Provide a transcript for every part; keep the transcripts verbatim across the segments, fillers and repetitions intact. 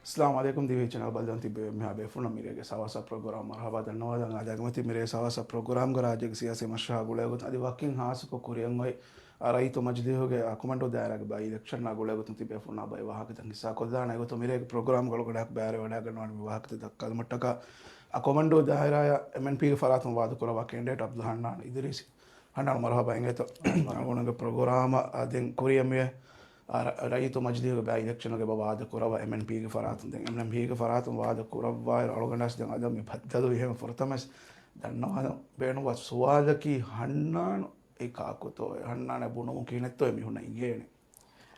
އައްސަލާމު ޢަލައިކުމް. ދިވެހި ޗެނަލް ބައްލަވަން ތިބޭ މިހާ ބޭފުޅުންނަށް މިރޭގެ ސާވާސާ ޕްރޮގްރާމް މަރުޙަބާ ދަންނަވާލަން. އާދަ އަގަމަތި މިރޭ ސާވާސާ ޕްރޮގްރާމްގަ ރާއްޖޭގެ ސިޔާސީ މަޝްރަޙާ ގުޅޭގޮތުން އަދި ވަކިން ހާއްސަކޮށް ކުރިއަށް އޮތް ރައްޔިތު މަޖިލީހުގެ އަ، ކޮމަންޑޫ ދާއިރާގެ ބައި އިލެކްޝަންއާ ގުޅޭގޮތުން ތިބޭފުޅުންނާ ބައި ވާހަކަތައް ހިއްސާކޮށްލާނެ ގޮތުން މިރޭގެ ޕްރޮގްރާމްގަ އަޅުގަނޑާ ބައިވެރިވެވަޑައިގަންނަވާނެ މި ވާހަކަތައް ދައްކާލުމަށްޓަކާ. އަ، ކޮމަންޑޫ ދާއިރާއަށް އެމްއެންޕީގެ ފަރާތުން ވާދަ ކުރައްވާ ކެންޑިޑޭޓް އަބްދުލް ހަންނާން އިދްރީސް. ހަންނާން މަރުޙަބާ އިނގޭތޯ. އަޅުގަނޑުގެ ޕްރޮގްރާމަށް އަ، ދެން ކުރިއަށް މިއޮތް އަ، ރަ-، ރައްޔިތު މަޖިލީހުގެ ބައި އިލެކްޝަނުގެ ބަ ވާދަ ކުރައްވާ އެމްއެންޕީގެ ފަރާތުން. ދެން އެމްއެންޕީގެ ފަރާތުން ވާދަ ކުރައްވާއިރު އަޅުގަނޑާސް ދެން އަދަ މި ބައްދަލުވި. އެހެން ފުރަތަމަސް ދަންނަވާން ބޭނުންވާ ސުވާލަކީ ހަންނާނު އެ ކާކުތޯ؟ އެ ހަންނާނެ ބުނުމުން ކިހިނެއްތޯ މީހުންނަށް އިނގޭނެ؟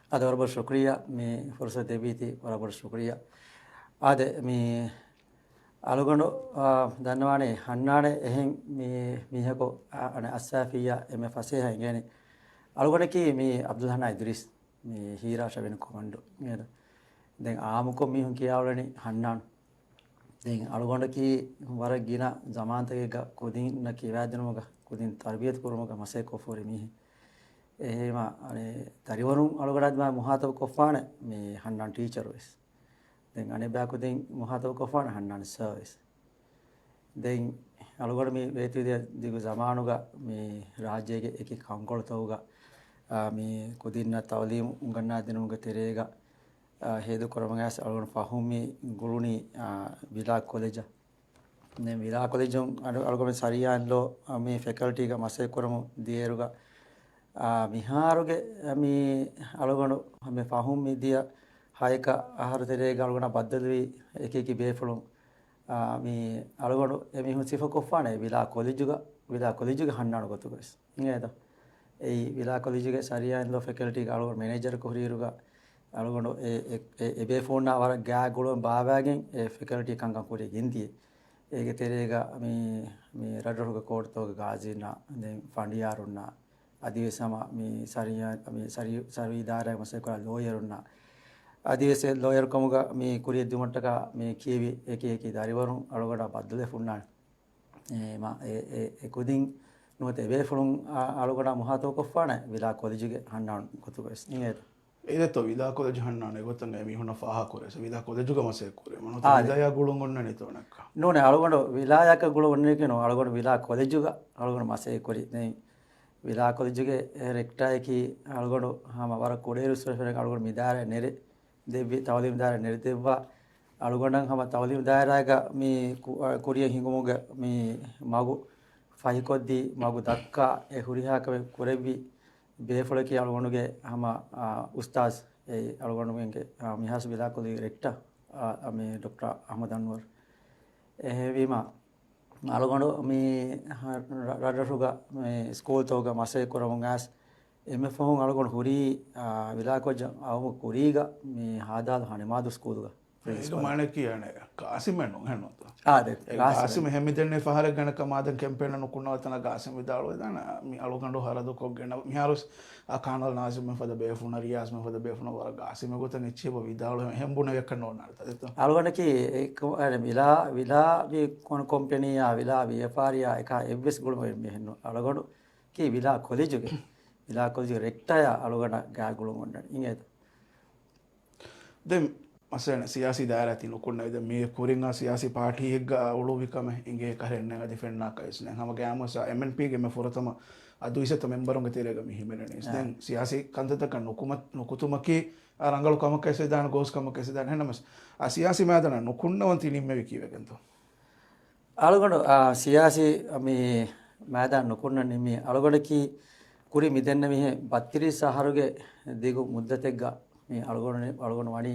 އާދެ، ވަރަށް ބޮޑަށް ޝުކުރިއްޔާ މި ފުރުސަތު ދެއްވީތީ، ވަރަށް ބޮޑަށް ޝުކުރިއްޔާ. އާދެ، މި އަޅުގަނޑު، އާ، ދަންނަވާނެ ހަންނާނެ އެހެން މި މީހަކު، އާ، އަނެއް އައްސާފިއްޔާ އެންމެ ފަސޭހަ އިނގޭނެ. އަޅުގަނޑަކީ މި އަބްދުލް ހަންނާން އިދްރީސް، މި ހީރާ ޝަވިން ކޮމަންޑޫ. ދެން އާއްމުކޮށް މީހުން ކިޔާއުޅެނީ ހަންނާނު. ދެން އަޅުގަނޑަކީ ވަރަށް ގިނަ ޒަމާންތަކެއްގަ ކުދިންނަށް ކިޔަވާދިނުމުގަ، ކުދިން ތަރުބިޔަތު ކުރުމުގަ މަސައްކަތް ކޮށްފަ ހުރި މީހެއް. އެހެންވީމަ، އަނެއް ދަރިވަރުން އަޅުގަނޑާ ދިމާ މުހާތަބު ކޮށްފާނެ މި ހަންނާން ޓީޗަރު ވެސް. ދެން އަނެއް ބަޔަކު ދެން މުހާތަބު ކޮށްފާނެ ހަންނާން ސާ ވެސް. ދެން އަޅުގަނޑު މި ވޭތުވެދިޔަ ދިގު ޒަމާނުގަ މި ރާއްޖޭގެ އެކި ކަންކޮޅުތަކުގަ، އާ، މި ކުދިންނަށް ތައުލީމު އުނގަންނާދިނުމުގެ ތެރޭގަ، އާ، ހޭދަކުރަމުން އައިސް އަޅުގަނޑު ފަހުން މި ގުޅުނީ، އާ، ވިލާ ކޮލެޖަށް. ދެން ވިލާ ކޮލެޖުން އަޑު-، އަޅުގަނޑު ސަރިޔާ އިން ލޯ، އާ، މި ފެކަލްޓީގަ މަސައްކަތް ކުރަމުން ދިޔައިރުގަ، އާ، މިހާރުގެ މި އަޅުގަނޑު މި ފަހުން މި ދިޔަ ހައެއްކަ އަހަރު ތެރޭގަ އަޅުގަނޑާ ބައްދަލުވި އެކި އެކި ބޭފުޅުން، އާ، މި އަޅުގަނޑު އެމީހުން ސިފަކޮށްފާނެ ވިލާ ކޮލެޖުގަ، ވިލާ ކޮލެޖުގެ ހަންނާނު ގޮތުގަ ވެސް. އިނގޭތަ؟ އެއީ ވިލާ ކޮލެޖުގެ ސަރިޔާ އިން ލޯ ފެކަލްޓީގަ އަޅުގަނޑު މެނޭޖަރަކު ހުރިއިރުގަ އަޅުގަނޑު އެ، އެ، އެ، އެ ބޭފުޅުންނާ ވަރަށް ގާތް ގުޅުން ބާވާގެން އެ ފެކަލްޓީ ކަންކަން ކުރިޔަށް ގެންދިޔަ. އޭގެ ތެރޭގަ މި، މި ރަށްރަށުގެ ކޯޓުތަކުގެ ގާޒީންނާ، ދެން ފަނޑިޔާރުންނާ، އަދިވެސް ހަމަ މި ސަރިޔާ، މި ސަރި-، ސަރުވީ ދާއިރާގެ މަސައްކަތް ކުރާ ލޯޔަރުންނާ، އަދިވެސް އެ ލޯޔަރު ކަމުގަ މި ކުރިޔަށް ދިއުމަށްޓަކާ މި ކިޔެވި އެކި އެކި ދަރިވަރުން އަޅުގަނޑާ ބައްދަލުވެފަ ހުންނާނެ. އެ، މަ-، އެ، އެ، އެ ކުދިން ނުވަތަ އެބޭފުޅުން އަ-، އަޅުގަނޑާ މުހާތަބުކޮށްފާނެ ވިލާ ކޮލެޖުގެ ހަންނާން ގޮތުގަވެސް. އިނގޭތަ؟ އިނގޭތޯ ވިލާ ކޮލެޖު ހަންނާނެ ގޮތަށް އެ މީހުންނަށް ފާހަގަކުރޭ. ވިލާ ކޮލެޖުގަ މަސައްކަތް ކުރޭ. މަނު އާ، ވިލާޔާ ގުޅުން އޮންނަނީތޯ ނައްކާ؟ ނޫނޭ، އަޅުގަނޑު ވިލާޔާއަކަށް ގުޅުން އޮންނަނީކީ ނޫން. އަޅުގަނޑު ވިލާ ކޮލެޖުގަ އަޅުގަނޑު މަސައްކަތް ކުރި. ދެން ވިލާ ކޮލެޖުގެ ރެކްޓާއަކީ އަޅުގަނޑު ހަމަ ވަރަށް ކުޑައިރުއްސުރެ ފެނެގެން އަޅުގަނޑު މި ދާއިރާ ނެރެ ދެއްވި، ތައުލީމް ދާއިރާ ނެރެދެއްވާ. އަޅުގަނޑަށް ހަމަ ތައުލީމް ދާއިރާގަ މި ކު-، އަ، ކުރިޔަށް ހިނގުމުގެ މި މަގު ފަހިކޮށްދީ، މަގު ދައްކާ، އެ ހުރިހާ ކަމެއް ކުރެއްވި ބޭފުޅަކީ އަޅުގަނޑުގެ ހަމަ، އާ، އުސްތާޒް، އެ އަޅުގަނޑުގެ، އާ، މިހާރު ވިލާ ކޮލެޖުގެ ރެކްޓާ، އާ، މި ޑޮކްޓަރ އަޙްމަދު އަންވަރު. އެހެންވީމަ، އަޅުގަނޑު މި ރަށްރަށުގަ މި ސްކޫލްތަކުގަ މަސައްކަތް ކުރަމުން އައިސް، އެންމެ ފަހުން އަޅުގަނޑު ހުރީ، އާ، ވިލާކޮށް އައުމުގެ ކުރީގަ މި ހާދާލު ހަނިމާދު ސްކޫލުގަ. އޭގެ މާނައަކީ އަނެއް ގާސިމެއް ނޫން އެހެންނޫންތޯ؟ އާ، އެ ގާސިމެއް. ގާސިމް ހެންމި ދެންނެވި ފަހަރެއްގަ އަނެއްކާ މާދަން ކެމްޕޭނަށް ނުކުންނަވާ ތަނަށް ގާސިމް ވިދާޅުވެދާނެ. މި އަޅުގަނޑު ހަރަދުކޮށްގެން މިހާރު ވެސް އާ ކާނަލް ނާޒިމް މެން ފަދަ ބޭފުޅުންނާ، ރިޔާޒް މެން ފަދަ ބޭފުޅުންނާ ވަރަށް ގާސިމެއް ގޮތަށް އެއްޗެއް ވިދާޅުވެ އެހެން ބުނެވި އެއްކަން ނޯންނާނެ. އަޅުގަނޑަކީ އެ ކޮ-، އަނެއް ވިލާ، ވިލާ ވި ކޮން ކޮމްޕެނީއާ، ވިލާ ވިޔަފާރިއާ އެކާ އެއްވެސް ގުޅުމެއް މިހެން ނޫން. އަޅުގަނޑު ކީ ވިލާ ކޮލެޖުގެ، ވިލާ ކޮލެޖުގެ ރެކްޓާޔާ އަޅުގަނޑަށް ގާތް ގުޅުން އޮންނަނީ. އިނގޭތަ؟ ދެން މަސަލަން ސިޔާސީ ދާއިރާ ތި ނުކުންނަވި، ދެން މީ ކުރިން އާ ސިޔާސީ ޕާޓީއެއްގަ އުޅުއްވި ކަމެއް އިނގޭ ކަހަލަ އެއް އަދި ފެންނާކަށް ވެސް ނެތް. ހަމަ ގައިމުވެސް އާ އެމްއެންޕީގެ އެންމެ ފުރަތަމަ އާ ދުއިސައްތަ މެމްބަރުންގެ ތެރޭގަ މި ހިމެނެނީސް. އާ. ދެން ސިޔާސީ ކަންތައްތަކަށް ނުކުމަ-، ނުކުތުމަކީ އާ ރަނގަޅު ކަމަކަށް ވެސް ވެދާނެ، ގޯސް ކަމަކަށް ވެސް ވެދާނެ. އެހެންނަމަވެސް އާ ސިޔާސީ މައިދާނަށް ނުކުންނަވަން ތި ނިންމެވީ ކީއްވެގެންތޯ؟ އަޅުގަނޑު، އާ، ސިޔާސީ މި މައިދާން ނުކުންނަން ނިންމީ، އަޅުގަނޑަކީ ކުރި މި ދެންނެވިހެން ބައްތިރީސް އަހަރުގެ ދިގު މުއްދަތެއްގަ މި އަޅުގަނޑު، އަޅުގަނޑު ވަނީ،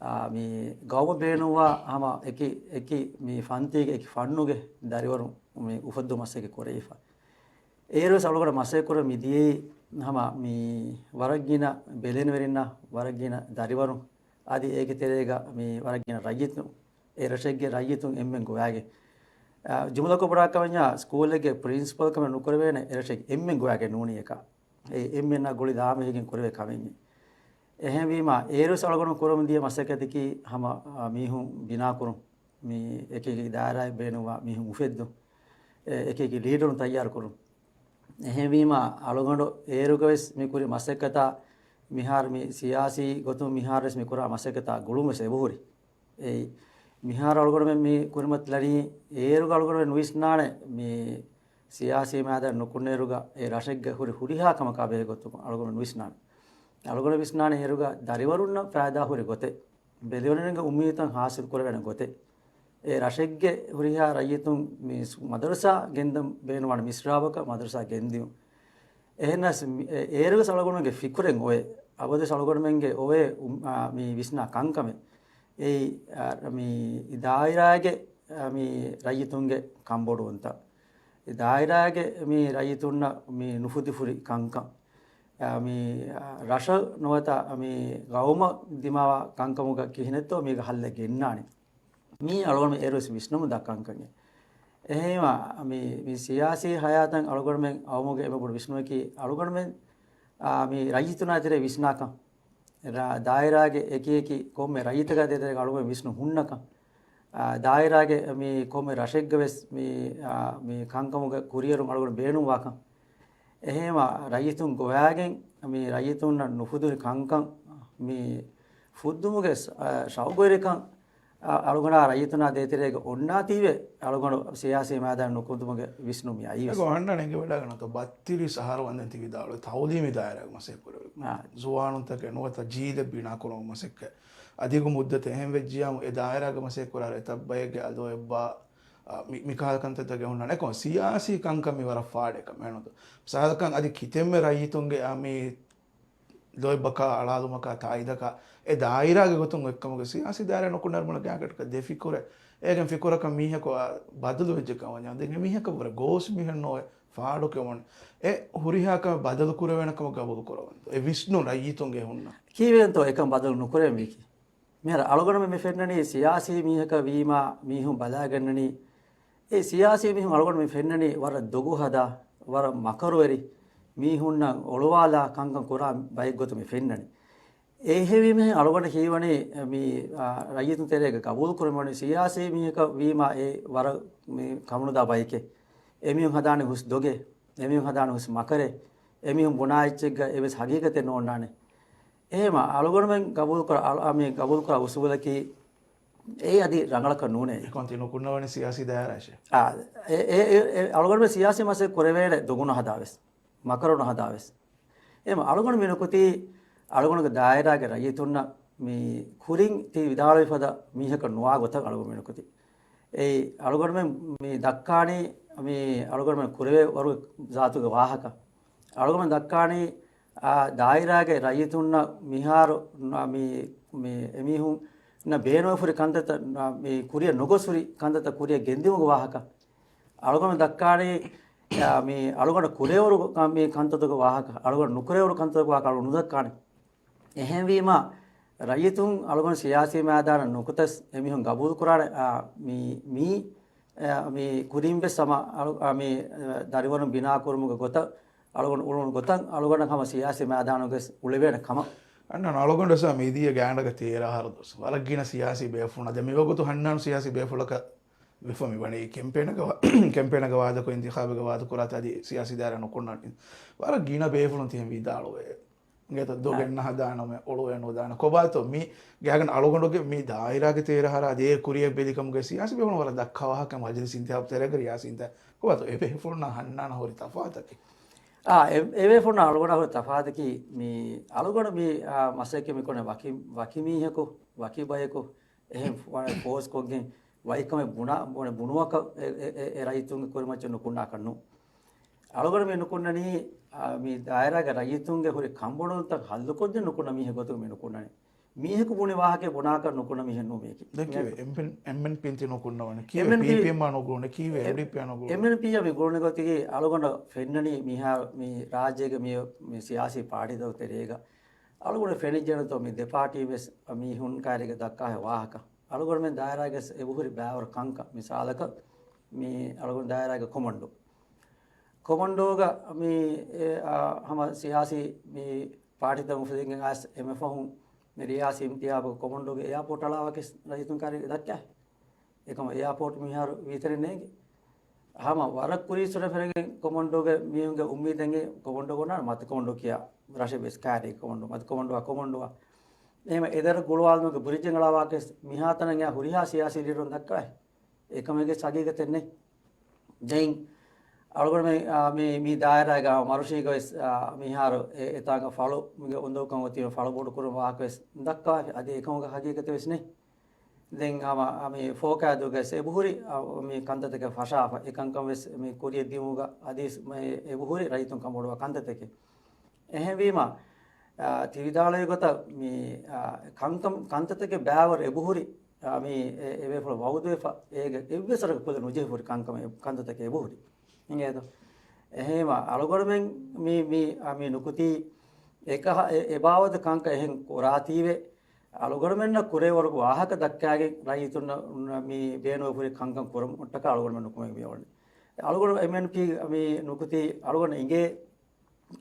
އާ، މި ގައުމަށް ބޭނުންވާ ހަމަ އެކި، އެކި މި ފަންތީގެ އެކި ފަންނުގެ ދަރިވަރުން މި އުފައްދު މަސައްކަތް ކުރެވިފަ. އޭރުވެސް އަޅުގަނޑަށް މަސައްކަތް ކުރަން މި ދިޔައީ ހަމަ މި ވަރަށް ގިނަ ބެލެނިވެރިންނާ، ވަރަށް ގިނަ ދަރިވަރުން، އަދި އޭގެ ތެރޭގަ މި ވަރަށް ގިނަ ރައްޔިތުން، އެ ރަށެއްގެ ރައްޔިތުން އެންމެން ގޮވާގެން. އާ، ޖުމްލަކޮށް ބުނާ ކަމަށް ސްކޫލެއްގެ ޕްރިންސިޕަލް ކަމެއް ނުކުރެވޭނެ އެ ރަށެއްގެ އެންމެން ގޮވާގެން ނޫނީ އެކަ. އެ އެންމެންނާ ގުޅި ދާމަހިގެން ކުރެވޭ ކަމެއް. އެހެންވީމަ، އޭރުވެސް އަޅުގަނޑު ކުރަމުން ދިޔަ މަސައްކަތަކީ ހަމަ، އާ، މީހުން ބިނާކުރުން، މި އެކި އެކި ދާއިރާއެއް ބޭނުންވާ މީހުން އުފެއްދުން، އެ އެކި އެކި ލީޑަރުން ތައްޔާރު ކުރުން. އެހެންވީމަ، އަޅުގަނޑު އޭރުގަވެސް މި ކުރި މަސައްކަތާ، މިހާރު މި ސިޔާސީ ގޮތުން މިހާރުވެސް މި ކުރާ މަސައްކަތާ ގުޅުންވެސް އެބަހުރި. އެއީ، މިހާރު އަޅުގަނޑުމެން މި ކުރިމަތިލަނީ، އޭރުގަ އަޅުގަނޑުމެން ނުވިސްނާނެ، މި ސިޔާސީ މައިދާނަށް ނުކުންނައިރުގަ އެ ރަށެއްގަ ހުރި ހުރިހާ ކަމަކާ ބެހޭ ގޮތުން އަޅުގަނޑު ނުވިސްނާނެ. އަޅުގަނޑު ވިސްނާނެ އޭރުގަ ދަރިވަރުންނަށް ފައިދާ ހުރި ގޮތެއް، ބެލެވެނީގެ އުއްމީދުތައް ހާސިލް ކުރެވޭނެ ގޮތެއް، އެ ރަށެއްގެ ހުރިހާ ރައްޔިތުން މި ސް-، މަދަރުސާ ގެންދަން ބޭނުންވާނެ މިސްރާބަކަށް މަދަރުސާ ގެންދިޔުން. އެހެނަސް މި-، އެ-، އޭރުވެސް އަޅުގަނޑުގެ ފިކުރެއް އޮވޭ. އަބަދުވެސް އަޅުގަނޑުމެންގެ އޮވޭ އު-، އާ، މި ވިސްނާ ކަންކަމެއް. އެއީ، އާ، މި ދާއިރާގެ، އާ، މި ރައްޔިތުންގެ ކަންބޮޑުވުންތައް. އެ ދާއިރާގެ މި ރައްޔިތުންނަށް މި ނުފުދިފުރި ކަންކަން. އާ، މި، އާ، ރަށަށް ނުވަތަ މި ގައުމަށް ދިމާވާ ކަންކަމުގަ ކިހިނެއްތޯ މީގަ ހައްލެއް ގެންނާނެ. މީ އަޅުގަނޑު އޭރުވެސް ވިސްނުމުން ދައްކަން ކަން. އެހެންވީމަ، މި، މި ސިޔާސީ ހަޔާތަށް އަޅުގަނޑުމެން އައުމުގެ އެންމެ ބޮޑު ވިސްނުމަކީ، އަޅުގަނޑުމެން، އާ، މި ރައްޔިތުންނާ ތެރޭ ވިސްނާކަން. ރާ-، ދާއިރާގެ އެކި އެކި ކޮންމެ ރައްޔިތަކާ ދޭތެރޭގަ އަޅުގަނޑު ވިސްނުން ހުންނަކަން. އާ، ދާއިރާގެ މި ކޮންމެ ރަށެއްގަ ވެސް މި، އާ، މި ކަންކަމުގެ ކުރިއެރުން އަޅުގަނޑު ބޭނުންވާކަން. އެހެންވީމަ، ރައްޔިތުން ގޮވާގެން މި ރައްޔިތުންނަށް ނުފުދުނި ކަންކަން މި ފުއްދުމުގެ ސް-، އާ، ޝައުގުވެރިކަން އަ-، އަޅުގަނޑާ ރައްޔިތުންނާ ދޭތެރޭގަ އޮންނާތީވެ، އަޅުގަނޑު ސިޔާސީ މައިދާނަށް ނުކުތުމުގެ ވިސްނުން މި އައީ ވެސް. އަހަންނާނެ އެނގިވަޑައިގަންނަތޯ، ބައްތިރީސް އަހަރު ވަންދެން ތި ވިދާޅުވި ތައުލީމީ ދާއިރާގެ މަސައްކަތް ކުރެވި. އާ. ޒުވާނުންތަކެއް ނުވަތަ ޖީލެއް ބިނާ ކުރުމުގެ މަސައްކަތް. އަދި އެގޮތް މުއްދަތެއް އެހެން ވެއްޖިއްޔާމު އެ ދާއިރާގެ މަސައްކަތް ކުރާ އެތައް ބައެއްގެ އަލޯއެއްބާ، އަ، މި، މި ކަހަލަ ކަންތައްތަކެއް ހުންނާނެ. އެކަމަކު ސިޔާސީ ކަންކަން މި ވަރަށް ފާޑެއް ކަމެއް ނުދޯ. މިސާލަކަށް އަދި ކިތަންމެ ރައްޔިތުންގެ އަ، މި ލޯތްބަކާ، އަޅާލުމަކާ، ތާއީދަކާ، އެ ދާއިރާގެ ގޮތުން އޮތްކަމުގެ ސިޔާސީ ދާއިރާ ނުކުންނައިރު މުޅި ގާތްގަނޑަކަށް ދެ ފިކުރެއް، އޭގެން ފިކުރަކަށް މީހަކު އަ، ބަދަލު ވެއްޖެ ކަމަށް ވަންޏާ، ދެން އެ މީހަކަށް ވުރެ ގޯސް މީހެއް ނޯވެ ފާޑުކެވުން. އެ ހުރިހާ ކަމެއް ބަދަލު ކުރެވޭނެ ކަމަށް ގަބޫލު ކުރަވަންތޯ؟ އެ ވިސްނުން ރައްޔިތުންގެ ހުންނަ. ކީއްވެގެންތޯ އެކަން ބަދަލު ނުކުރެވެން ވީކީ؟ މިހާރު އަޅުގަނޑުމެން މި ފެންނަނީ ސިޔާސީ މީހަކަށް ވީމާ މީހުން ބަލާގަންނަނީ، އެ ސިޔާސީ މީހުން އަޅުގަނޑު މި ފެންނަނީ ވަރަށް ދޮގު ހަދާ، ވަރަށް މަކަރުވެރި މީހުންނަށް އޮޅުވާލާ ކަންކަން ކުރާ ބައެއް ގޮތުން މި ފެންނަނީ. އެހެންވީމަ އަޅުގަނޑަށް ހީވަނީ މި، އާ، ރައްޔިތުން ތެރޭގަ ގަބޫލު ކުރަމުން ސިޔާސީ މީހަކަށް ވީމާ އެ ވަރަށް މި ކަމުނުދާ ބައެކޭ. އެމީހުން ހަދާނެ ހުސް ދޮގެއް، އެމީހުން ހަދާނެ ހުސް މަކަރެއް، އެމީހުން ބުނާ އެއްޗެއްގަ އެއްވެސް ހަގީގަތެއް ނޯންނާނެ. އެހެންވީމަ އަޅުގަނޑުމެން ގަބޫލުކުރާ، އަޅު-، އާ، މި ގަބޫލުކުރާ އުސޫލަކީ އެއީ އަދި ރަނގަޅަކަށް ނޫނޭ. އެކަމަކު ތި ނުކުންނަވަނީ ސިޔާސީ ދާއިރާއަށޭ. އާ، އެ، އެ، އެ، އެ، އަޅުގަނޑުމެން ސިޔާސީ މަސައްކަތް ކުރެވޭނެ ދޮގު ނުހަދާވެސް، މަކަރު ނުހަދާވެސް. އެހެންވީމަ އަޅުގަނޑު މި ނުކުތީ، އަޅުގަނޑުގެ ދާއިރާގެ ރައްޔިތުންނަށް މި ކުރިން ތި ވިދާޅުވި ފަދަ މީހަކަށް ނުވާ ގޮތަށް އަޅުގަނޑު މި ނުކުތީ. އެއީ، އަޅުގަނޑުމެން މި ދައްކާނީ، މި އަޅުގަނޑުމެން ކުރެވޭ ވަރުގެ ޒާތުގެ ވާހަކަ. އަޅުގަނޑުމެން ދައްކާނީ، އާ، ދާއިރާގެ ރައްޔިތުންނަށް މިހާރު ނަ-، މި، މި އެމީހުންނަށް ބޭނުންވެފަ ހުރި ކަންތައްތައް ނަ-، މި ކުރިއަށް ނުގޮސް ހުރި ކަންތައްތައް ކުރިއަށް ގެންދިއުމުގެ ވާހަކަ. އަޅުގަނޑު ދައްކާނީ، އާ، މި އަޅުގަނޑު ކުރެވުނު ކަ-، މި ކަންތައްތަކުގެ ވާހަކަ، އަޅުގަނޑު ނުކުރެވުނު ކަންތައްތަކުގެ ވާހަކަ އަޅުގަނޑު ނުދައްކާނެ. އެހެންވީމަ، ރައްޔިތުން އަޅުގަނޑު ސިޔާސީ މައިދާނަށް ނުކުތަސް އެމީހުން ގަބޫލުކުރާނެ، އާ، މި، މި، އާ، މި ކުރިން ވެސް ހަމަ އަޅު-، އާ، މި، އާ، ދަރިވަރުން ބިނާކުރުމުގެ ގޮތަށް އަޅުގަނޑު އުޅުނު ގޮތަށް އަޅުގަނޑަށް ހަމަ ސިޔާސީ މައިދާނުގައި އުޅެވޭނެ ކަމަށް. އަންނަ އަޅުގަނޑު ސާ މިދިޔަ ގާތްގަނޑަކަށް ތޭރަ އަހަރު ދުވަސް ވަރަށް ގިނަ ސިޔާސީ ބޭފުޅުން އަދި މިވަގުތު ހަންނާނު ސިޔާސީ ބޭފުޅަކަށް ވެފަ މިވަނީ ކެމްޕޭނަކަށް ވާ-، ކެމްޕޭނަކަށް ވާދަކޮށް އިންތިޚާބެއްގަ ވާދަކުރާތާ އަދި ސިޔާސީ ދާއިރާ ނުކުންނަނީ. ވަރަށް ގިނަ ބޭފުޅުން ތިހެން ވިދާޅުވޭ. އިނގޭތޯ ދޮގެއް ނަހަދާނަމޭ، އޮޅުވެ ނުދާނަ. ކޮބާތޯ މި ގާތްގަނޑަކަށް އަޅުގަނޑުގެ މި ދާއިރާގެ ތޭރަ އަހަރާ އަދި އެ ކުރިއަށް ބެލިކަމުގެ ސިޔާސީ ބޭފުޅުން ވަރަށް ދައްކާ ވާހަކަ މަޖިލިސް އިންތިޚާބު ތެރޭގަ ރިޔާސީ އިންތިޚާބު. ކޮބާތޯ އެ ބޭފުޅުންނާ ހަންނާނަށް ހުރި ތަފާތަކީ؟ އާ، އެ، އެ ބޭފުޅުންނާ އަޅުގަނޑާ ހުރި ތަފާތަކީ މި އަޅުގަނޑު މި، އާ، މަސައްކަތް މި ކުރަނީ ވަކި، ވަކި މީހަކު، ވަކި ބަޔަކު، އެހެން ފޯ-، ފޯސް ކޮށްގެން ވަކިކަމެއް ބުނާ، ބުނެ ބުނުމަކަށް އެ، އެ، އެ، އެ ރައްޔިތުންގެ ކުރިމައްޗަށް ނުކުންނާކަށް ނޫން. އަޅުގަނޑު މި ނުކުންނަނީ، އާ، މި ދާއިރާގެ ރައްޔިތުންގެ ހުރި ކަންބޮޑުވުންތައް ހައްލުކޮށްދޭން ނުކުންނަ މީހެއް ގޮތުގަ މި ނުކުންނަނީ. މީހަކު ބުނި ވާހަކައެއް ބުނާކަށް ނުކުންނަ މީހެއް ނޫން މީކީ. ދެން ކީއްވެ؟ އެމް-، އެމްއެންޕީން ތި ނުކުންނަވަނީ. ކީއްވެ؟ އެމްއެންޕީ، އެމްޑީޕީއާ ނުކުންނަވަނީ. ކީއްވެ؟ އެ-، އެމްޑީޕީއާ ނުކުންނަވަނީ. އެމްއެންޕީއާ މި ގުޅުނު ގޮތަކީ އަޅުގަނޑަށް ފެންނަނީ މިހާރު މި ރާއްޖޭގެ މި، މި ސިޔާސީ ޕާޓީތަކު ތެރޭގަ އަޅުގަނޑަށް ފެނިއްޖެނަތޯ މި ދެ ޕާޓީ ވެސް މީހުން ކާރިގަ ދައްކާހެ ވާހަކަ. އަޅުގަނޑުމެން ދާއިރާގެ އެބަހުރި ބައިވަރު ކަންކަން. މިސާލަކަށް މި އަޅުގަނޑު ދާއިރާގެ ކޮމަންޑޯ. ކޮމަންޑޯގަ މި އެ، އާ، ހަމަ ސިޔާސީ މި ޕާޓީތައް އުފެދިގެން އައިސް އެންމެ ފަހުން މި ރިޔާސީ އިންތިޚާބުގަ ކޮމަންޑޯގެ އެއާޕޯޓް އަޅާ ވަކި ރައްޔިތުން ކާރި ދައްކާ. އެކަމަ އެއާޕޯޓް މިހާރު ވީތެރެއް ނޭނގެ. ހަމަ ވަރަށް ކުރީއްސުރެ ފެނިގެން ކޮމަންޑޯގެ މީހުންގެ އުއްމީދެއް ކޮމަންޑޯ ގޮންނާނެ މަތި ކޮމަންޑޯ ކިޔާ ރަށެއް ވެސް ކާރި ކޮމަންޑޯ، މަތި ކޮމަންޑޯއާ، ކޮމަންޑޯއާ. އެހެން އެދަރަ ގުޅުވާލުމުގެ ބުރިޖެއް އަޅާވާކަސް މިހާތަނަށް އެ ހުރިހާ ސިޔާސީ ލީޑަރުން ދައްކާ އެކަމެއްގެ ހަގީގަތެއް ނެތް. ދެން އަޅުގަނޑުމެން، އާ، މި، މި ދާއިރާގަ މަރުޝީގަ ވެސް، އާ، މިހާރު އެ، އެތާނގަ ފަޅު މިގެ އުނދަގޫކަން އޮތީމަ ފަޅު ބޮޑުކުރުން ވާހަކަ ވެސް ދައްކާ އަދި އެކަމުގެ ހަގީގަތެއް ވެސް ނެތް. ދެން ހަމަ މި ފޯކާ ދުވަހުގަ ވެސް އެބަހުރި، އާ، މި ކަންތައްތަކެއް ފަށާފަ އެ ކަންކަން ވެސް މި ކުރިޔަށް ދިއުމުގަ އަދިވެސް މި އެބަހުރި ރައްޔިތުން ކަންބޮޑުވާ ކަންތައްތަކެއް. އެހެންވީމަ، އާ، ތި ވިދާޅުވި ގޮތަށް މި، އާ، ކަންކަން، ކަންތައްތަކެއް ބައިވަރު އެބަހުރި، އާ، މި އެ، އެބޭފުޅުން ވައުދުވެފަ، އޭގެ އެއްވެސް ވަރަކަށް ކުލަ ނުޖެހިފަ ހުރި ކަންކަމެއް، ކަންތައްތަކެއް އެބަހުރި. އިނގޭތޯ؟ އެހެންވީމަ، އަޅުގަނޑުމެން މި، މި، އާ، މި ނުކުތީ އެކަހަ، އެ، އެބާވަތު ކަންކަން އެހެން ކުރާތީވެ، އަޅުގަނޑުމެންނަށް ކުރެވޭ ވަރަކު ވާހަކަ ދައްކާގެން ރައްޔިތުންނަށް މި ބޭނުން ހުރި ކަންކަން ކުރުމަށްޓަކާ އަޅުގަނޑުމެން ނުކުމެގެން މި އޮންނަނީ. އަޅުގަނޑު އެމްއެންޕީ މި ނުކުތީ އަޅުގަނޑު އިނގޭ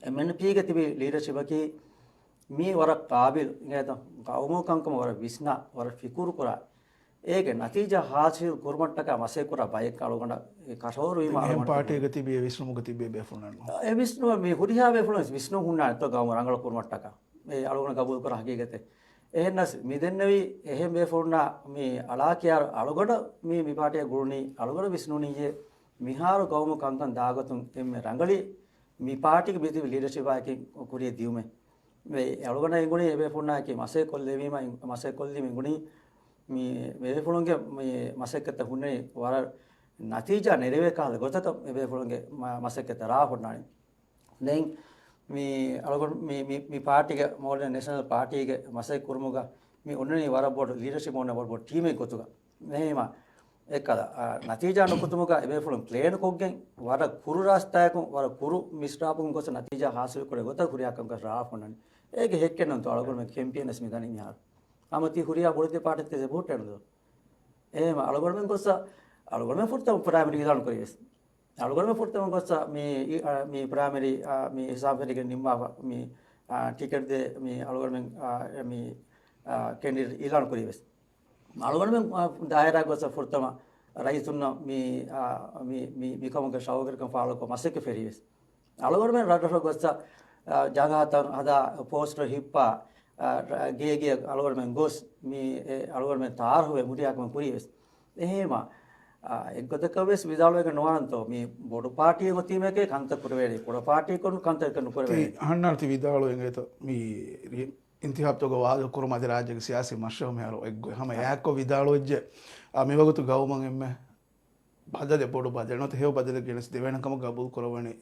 އެމްއެންޕީގެ ތިބި ލީޑަރޝިޕަކީ މީ ވަރަށް ޤާބިލު އިނގޭތޯ، ޤައުމު ކަންކަމަށް ވަރަށް ވިސްނާ، ވަރަށް ފިކުރު ކުރާ، އޭގެ ނަތީޖާ ހާސިލް ކުރުމަށްޓަކާ މަސައްކަތް ކުރާ ބައެއް އަޅުގަނޑަށް ކަށަވަރު ވީމަ އެހެން އަޅުގަނޑު ޕާޓީގެ ތިބި އެ ވިސްނުމުގަ ތިބި ބޭފުޅުންނަށް ނޫން. އެ ވިސްނުމަށް މި ހުރިހާ ބޭފުޅުން ވިސްނުން ހުންނާނެތޯ ގައުމު ރަނގަޅު ކުރުމަށްޓަކާ. އެ އަޅުގަނޑު ގަބޫލު ކުރާ ހަގީގަތެއް. އެހެންނަސް މި ދެންނެވި އެހެން ބޭފުޅުންނާ މި އަޅާކިޔާ އަޅުގަނޑަށް މި، މި ޕާޓީއަށް ގުޅުނީ އަޅުގަނޑަށް ވިސްނުނީއޭ މިހާރު ގައުމު ކަންކަން ދާގޮތުން އެންމެ ރަނގަޅީ މި ޕާޓީގެ މި ތިބި ލީޑަރޝިޕާއެކީ ކުރިޔަށް ދިއުމޭ. އެ އަޅުގަނޑަށް އެނގުނީ އެބޭފުޅުންނާއެކީ މަސައްކަތް ކޮށްލެވީމަ، މަސައްކަތް ކޮށްލީމަ އެނގުނީ މި ބޭފުޅުންގެ މި މަސައްކަތަށް ހުންނަނީ ވަރަށް ނަތީޖާ ނެރެވޭ ކަހަލަ ގޮތަކަށް އެބޭފުޅުންގެ މަ-، މަސައްކަތަށް ރާ ހުންނާނީ. ދެން މި އަޅުގަނޑު މި، މި، މި ޕާޓީގެ، މޯލްޑިވް ނޭޝަނަލް ޕާޓީގެ މަސައްކަތް ކުރުމުގަ މި އޮންނަނީ ވަރަށް ބޮޑު ލީޑަރޝިޕް އޮންނަ ވަރަށް ބޮޑު ޓީމެއް ގޮތުގަ. އެހެންވީމަ، އެކަލަ، އާ، ނަތީޖާ ނުކުތުމުގަ އެބޭފުޅުން ޕްލޭން ކޮށްގެން، ވަރަށް ކުރު ރާސްތާއަކުން، ވަރަށް ކުރު މިސްރާބުން ގޮސް ނަތީޖާ ހާސިލް ކުރޭ ގޮތަށް ހުރިހާ ކަމަކަށް ރާ ހުންނަނީ. އޭގެ ހެއްކެއް ނޫންތޯ އަޅުގަނޑުމެން ކެމްޕޭނަސް މި ދަނީ މިހާރު. ހަމަ ތި ހުރިހާ ބޮޑެތި ޕާޓީތައް ބުހުއްޓޭނެ ދޯ. އެހެންވީމަ އަޅުގަނޑުމެން ގޮއްސަ، އަޅުގަނޑުމެން ފުރަތަމަ ޕްރައިމަރީ އިލާން ކުރީވެސް. އަޅުގަނޑުމެން ފުރަތަމަ ގޮއްސަ މި، އި-، އަ، މި ޕްރައިމަރީ، އަ، މި ހިސާބު ފެށިގެން ނިންމާފަ މި، އަ، ޓިކެޓް ދޭ މި އަޅުގަނޑުމެން، އަ، މި، އަ، ކެންޑިޑޭޓް އިލާން ކުރީވެސް. އަޅުގަނޑުމެން، އަ، ދާއިރާ ގޮއްސަ ފުރަތަމަ ރައްޔިތުންނަށް މި، އަ، މި، މި، މިކަމުގެ ޝައުގުވެރިކަން ފާޅުކޮށް މަސައްކަތް ފެށީވެސް. އަޅުގަނޑުމެން ރަށްރަށު ގޮއްސަ، އަ، ޖަގަހަތައް ހަދާ ޕޯސްޓަރު ހިއްޕާ، އަ، ރަ-، ގޭގެ އަޅުގަނޑުމެން ގޮސް މި، އެ، އަޅުގަނޑުމެން ތާރަހުވެ ހުރިހާ ކަމެއް ކުރީވެސް. އެހެންވީމަ، އާ، އެއްގޮތަކަށް ވެސް ވިދާޅުވެގެން ނުވާނަންތޯ، މި ބޮޑު ޕާޓީއެއް އޮތީމައެކޭ ކަންތައް ކުރެވޭނީ، ކުޑަ ޕާޓީއަކުން ކަންތައް ނުކުރެވޭނީ. ތި ހަންނާން ތި ވިދާޅުވެ އިނގޭތޯ، މި ރި-، އިންތިހާބުތަކުގަ ވާދަ ކުރުމަށް އަދި ރާއްޖޭގެ ސިޔާސީ މަޝްރަހު މިހާރު އެއްގޮތް ހަމަ އާ. އެއާއެއްކޮށް ވިދާޅުވެއްޖެ، އާ، މިވަގުތު ގައުމަށް އެންމެ ބަދަލެއް، ބޮޑު ބަދަލެއް ނުވަތަ ހެޔޮ ބަދަލެއް ގެނެސް ދެވޭނެ ކަމަށް ގަބޫލު ކުރައްވަނީ،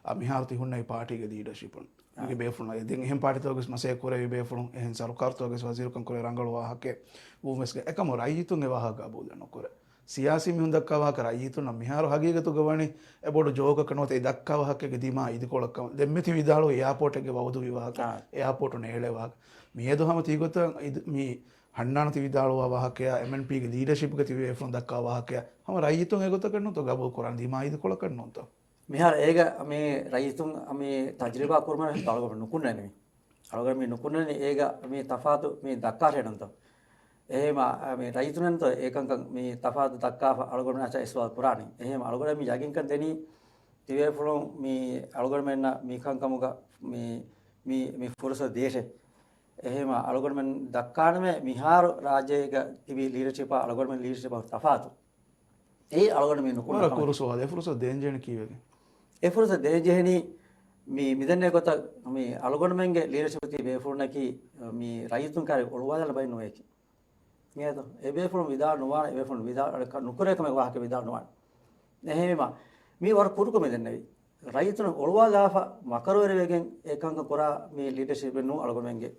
އާ، މިހާރު ތި ހުންނަ އެ ޕާޓީގެ ލީޑަރޝިޕުން. އާ. މީގެ ބޭފުޅުން. ދެން އެހެން ޕާޓީތަކުގެ މަސައްކަތް ކުރެވި ބޭފުޅުން، އެހެން ސަރުކާރުތަކުގެ ވަޒީރުކަން ކުރެވި ރަނގަޅު ވާހަކައެއް ވުމެސްގެ އެކަމު ރައްޔިތުން އެ ވާހަކަ ގަބޫލެއް ނުކުރޭ. ސިޔާސީ މީހުން ދައްކާ ވާހަކަ ރައްޔިތުންނަށް މިހާރު ހަގީގަތުގަ ވަނީ އެ ބޮޑު ޖޯކަކަށް ނުވަތަ އެ ދައްކާ ވާހަކައިގެ ދިމާ އިދިކޮޅަކަށް. ދެންމެ ތި ވިދާޅުވި އެއާޕޯޓެއްގެ ވައުދުވި ވާހަކަ، އާ. އެއާޕޯޓު ނޭޅޭ ވާހަކަ. މިއަދު ހަމަ ތި ގޮތަށް އިދ-، މި ހަންނާން ތި ވިދާޅުވާ ވާހަކަޔާ، އެމްއެންޕީގެ ލީޑަޝިޕްގަ ތިބި ބޭފުޅުން ދައްކާ ވާހަކަޔާ، ހަމަ ރައްޔިތުން އެގޮތަކަށް ނޫންތޯ ގަބޫލު ކުރާން ދިމާ އިދިކޮޅަކަށް ނޫންތޯ؟ މިހާރު އޭގަ މި ރައްޔިތުން މި ތަޖުރިބާ ކުރުމަށް އަޅުގަނޑު ނުކުންނަނީ. އަޅުގަނޑު މި ނުކުންނަނީ އޭގަ މި ތަފާތު މި ދައްކާށޭ ނޫންތޯ. އެހެންވީމަ މި ރައްޔިތުންނަށް އެކަންކަން މި ތަފާތު ދައްކާފަ އަޅުގަނޑު އައިސް އެ ސުވާލު ކުރާނީ. އެހެންވީމަ އަޅުގަނޑު މި ޔަގީންކަން ދެނީ ތިބޭފުޅުން މި އަޅުގަނޑުމެންނަށް މި ކަންކަމުގަ މި، މި، މި ފުރުސަތު ދޭށޭ. އެހެންވީމަ އަޅުގަނޑުމެން ދައްކާނަމޭ މިހާރު ރާއްޖޭގަ ތިބި ލީޑަޝިޕާ އަޅުގަނޑުމެން ލީޑަޝިޕާ ތަފާތު. އެއީ އަޅުގަނޑު މި ނުކުންނަ ވަރަށް ކަމެއް. ކުރު ސުވާލެއް. އެ ފުރުސަތު ދޭންޖެހެނީ ކީއްވެގެން؟ އެ ފުރުސަތު ދޭންޖެހެނީ މި، މިދެންނެވި ގޮތަށް މި އަޅުގަނޑުމެންގެ ލީޑަޝިޕް ތިބި ބޭފުޅުންނަކީ މި ރައްޔިތުން ކާރި އޮޅުވާލާނެ ބައެއް ނުވޭކި. އިނގޭތޯ؟ އެބޭފުޅުން ވިދާޅު ނުވާނެ، އެބޭފުޅުން ވިދާޅު ނުކުރޭ ކަމެއް ވާހަކަ ވިދާޅު ނުވާނެ. އެހެންވީމަ މީ ވަރަށް ކުރުކޮށް މި ދެންނެވީ. ރައްޔިތުން އޮޅުވާލާފަ މަކަރުވެރިވެގެން އެ ކަންކަން ކުރާ މި ލީޑަޝިޕެއް ނޫން އަޅުގަނޑުމެންގެ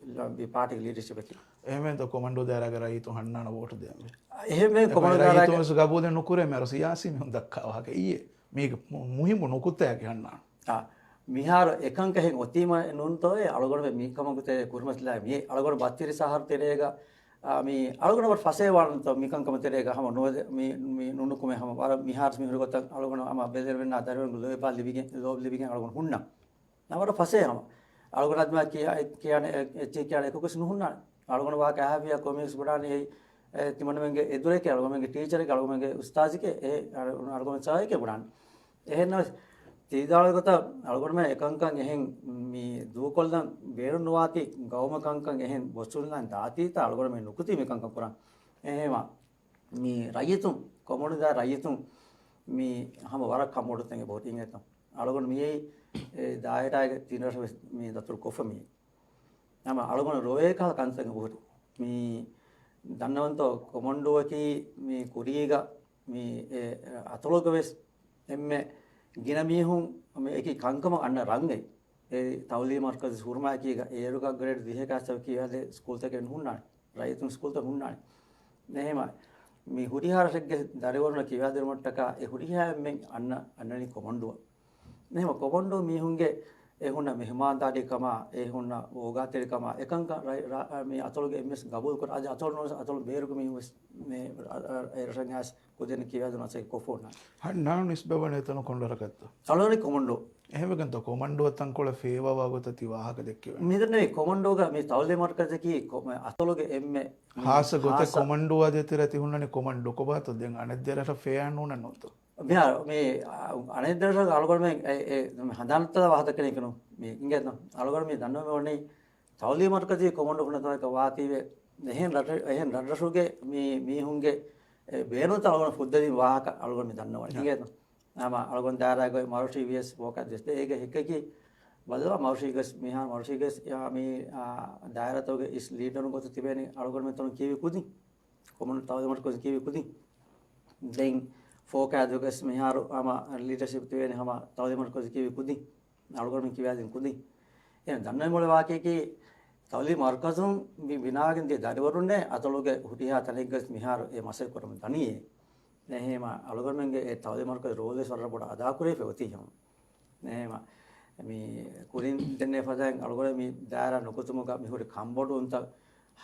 ޕާޓީގެ ލީޑަށިޕަކީ. އެހެންވެއްޖެ ކޮމަންޑޫ ދާއިރާގެ ރައްޔިތުން ހަންނާނަށް ވޯޓު ދޭންވީ. އެހެންވެ އެކަމަ ކޮމަންޑޫ ރައްޔިތުން ދާއިރާގެ ވެސް ގަބޫލެއް ނުކުރޭ މިހާރު ސިޔާސީ މީހުން ދައްކާ ވާހަކަ އިއްޔެ. މީގެ މު-، މުހިއްމު ނުކުތާއަކީ ހަންނާނަށް. އާ، މިހާރު އެކަންކަހެއް އޮތީމަ ނޫންތޯއޭ އަޅުގަނޑު މި ކަމަކު ތެރޭ ކުރިމަތިލާ މިއޭ. އަޅުގަނޑު ބައްތިރީސް އަހަރު ތެރޭގަ، އާ، މި އަޅުގަނޑު ވަރަށް ފަސޭހަވާނަންތޯ މި ކަންކަމަ ތެރޭގަ ހަމަ ނުވަދެ-، މި، މި ނުނުކުމެ ހަމަ ވަރަށް މިހާރު މިހުރި ގޮތަށް އަޅުގަނޑު ހަމަ ބެލެރިވެންނާ ދަރިވަރުންގެ ލޯތްބާ ލިބިގެން، ލޯބި ލިބިގެން އަޅުގަނޑު ހުންނަ. ނަމަ ވަރަށް ފަސޭހަ ހަމަ. އަޅުގަނޑު އަދިމާ ކިޔާ-، ކިޔާނެ އެ-، އެއްޗެއް ކިޔާނެ އެކަކުވެސް ނުހުންނާނެ. އަޅުގަނޑު ވާހަކަ އަހާފިއްޔާ ކޮމެންޓްސް ބުނާނީ އެ، އެ، ތިމަންނަމެންގެ އެދުރެކޭ، އަޅުގަނޑުމެންގެ ޓީޗަރެކޭ، އަޅުގަނޑުމެންގެ އުސްތާޒެކޭ، އެ، އަޅު-، އަޅުގަނޑު ސާހިކޭ ބުނާނެ. އެހެންނަމަވެސް، ތި ވިދާޅުވި ގޮތަށް އަޅުގަނޑުމެން އެކަންކަން އެހެން މި ދޫކޮށްލަން ބޭނުން ނުވާތީ ގައުމަށް ކަންކަން އެހެން ބޮއްޗުންލަން ދާތީތާ އަޅުގަނޑުމެން ނުކުތީ މިކަންކަން ކުރަން. އެހެމަ މި ރައްޔިތުން، ކޮމަންޑު ދާ ރައްޔިތުން މި ހަމަ ވަރަށް ކަންބޮޑު ތަން އެބަހުރި އިނގޭތޯ. އަޅުގަނޑު މިއީ އެ ދާއިރާގެ ތިން ރަށަށް ވެސް މި ދަތުރު ކޮށްފަ މިއީ. ހަމަ އަޅުގަނޑު ރޮވޭ ކަހަލަ ކަންތައް އެބަހުރި. މި ދަންނަވަންތޯ ކޮމަންޑޫއަކީ މި ކުރީގަ މި އެ އަތޮޅުގަ ވެސް އެންމެ ގިނަ މީހުން މި އެކި ކަންކަމަށް އަންނަ ރަނގަޅު. އެ ތައުލީމު މަރުކަޒު ހުރުމާއެކީގަ އޭރުގަ ގްރޭޑް ދިހަ ކާސްތަކަކީ އަދި ސްކޫލްތަކެއް ނުހުންނާނެ. ރައްޔިތުން ސްކޫލްތައް ހުންނާނެ. އެހެމަ މި ހުރިހާ ރަށެއްގެ ދަރިވަރުންނަށް ކިޔާދިނުމަށްޓަކާ އެ ހުރިހާ އެންމެން އަންނަ، އަންނަނީ ކޮމަންޑޫއަށް. އެހެމަ ކޮމަންޑޫ މީހުންގެ އެ ހުންނަ މެހުމާންދާރީކަމާ، އެ ހުންނަ އޯގާތެރިކަމާ، އެކަންކަން ރައި-، ރާ-، މި އަތޮޅުގެ އެންމެން ގަބޫލުކުރާ، އަދި އަތޮޅު ނޫން އަތޮޅު ބޭރުގެ މީހުން ވެސް މި އަ-، އަ-، އެ ރަށަށް އައިސް ކުދިން ކިޔާދިނުމަށް ކޮށްފަ ހުންނާނެ. ހަންނާނު ނިސްބަތްވަނީ އެތަނު ކޮން ރަށަކަށްތޯ؟ އަޅުގަނޑު ކޮމަންޑޫ. އެހެންވެގެންތޯ ކޮމަންޑޫއަށް ތަންކޮޅެއް ފޭވާވާ ގޮތަށް ތި ވާހަކަ ދެއްކެވޭ؟ މިދަންނަވީ ކޮމަންޑޫގަ މި ތައުލީމު މަރުކަޒަކީ ކޮ-، މި އަތޮޅުގެ އެންމެ ހާއްސަ ގޮތެއް ހާއްސަ ކޮމަންޑޫއާ ދޭތެރޭ ތި ހުންނަނީ ކޮމަންޑޫ ކޮބާތޯ؟ ދެން އަނެއް ދެ ރަށަށް ފޭއާ ނޫނެއް ނޫންތޯ؟ މިހާރު މި، އަ-، އަނެއް ދެ ރަށަށް އަޅުގަނޑުމެން އެ، އެ، ހަނދާންތައް ވާހަކަ ދެކެނީ ކިނު. މި އިނގޭތޯ؟ އަޅުގަނޑު މި ދަންނަވަނީ ތައުލީމު މަރުކަޒީ ކޮމަންޑޫ ހުންނަ ތަނަކަށް ވާތީވެ، އެހެން ރަށް-، އެހެން ރަށްރަށުގެ މި މީހުންގެ އެ ބޭނުންތައް އަޅުގަނޑު ފުއްދަވި ވާހަކަ އަޅުގަނޑު މި ދަންނަވަނީ. އިނގޭތޯ؟ ހަމަ އަޅުގަނޑު ދާއިރާގައި މަރުޝީ ވިޔަސް ވޯކާ ދެސް އޭގެ ހެއްކަކީ ބަދަލާ މަރުޝީގަސް މިހާރު މަރުޝީގަސް މި، އާ، ދާއިރާތަކުގެ އިސް ލީޑަރުން ގޮތަށް ތިބޭނީ އަޅުގަނޑުމެން ތަނު ކީވި ކުދިން. ކޮމަންޑޫ ތައުލީމު މަރުކަޒު ކީވި ކުދިން. ދެން ފޯކާދުގަސް މިހާރު ހަމަ ލީޑަޝިޕް ތިބޭނީ ހަމަ ތައުލީމު މަރުކަޒު ކީވި ކުދިން. އަޅުގަނޑު ކިޔާދިން ކުދިން. އެ ދަންނަވަން މޮޅި ވާކީކީ ތައުލީމު މަރުކަޒުން މި ބިނާވެގެން ދިޔަ ދަރިވަރުންނޭ އަތޮޅުގެ ހުރިހާ ތަނެއްގަސް މިހާރު އެ މަސައްކަތް ކުރަމުން ދަނީ. އެހެމަ އަޅުގަނޑުމެންގެ އެ ތައުލީމު މަރުކަޒު ރޯލްވެސް ވަރަށް ބޮޑަށް އަދާކުރެވިފަ އޮތީ ހަމަ. އެހެމަ މި ކުރިން ދެންނެވި ފަދައިން އަޅުގަނޑު މި ދާއިރާ ނުކުތުމުގަ މި ހުރި ކަންބޮޑުވުންތައް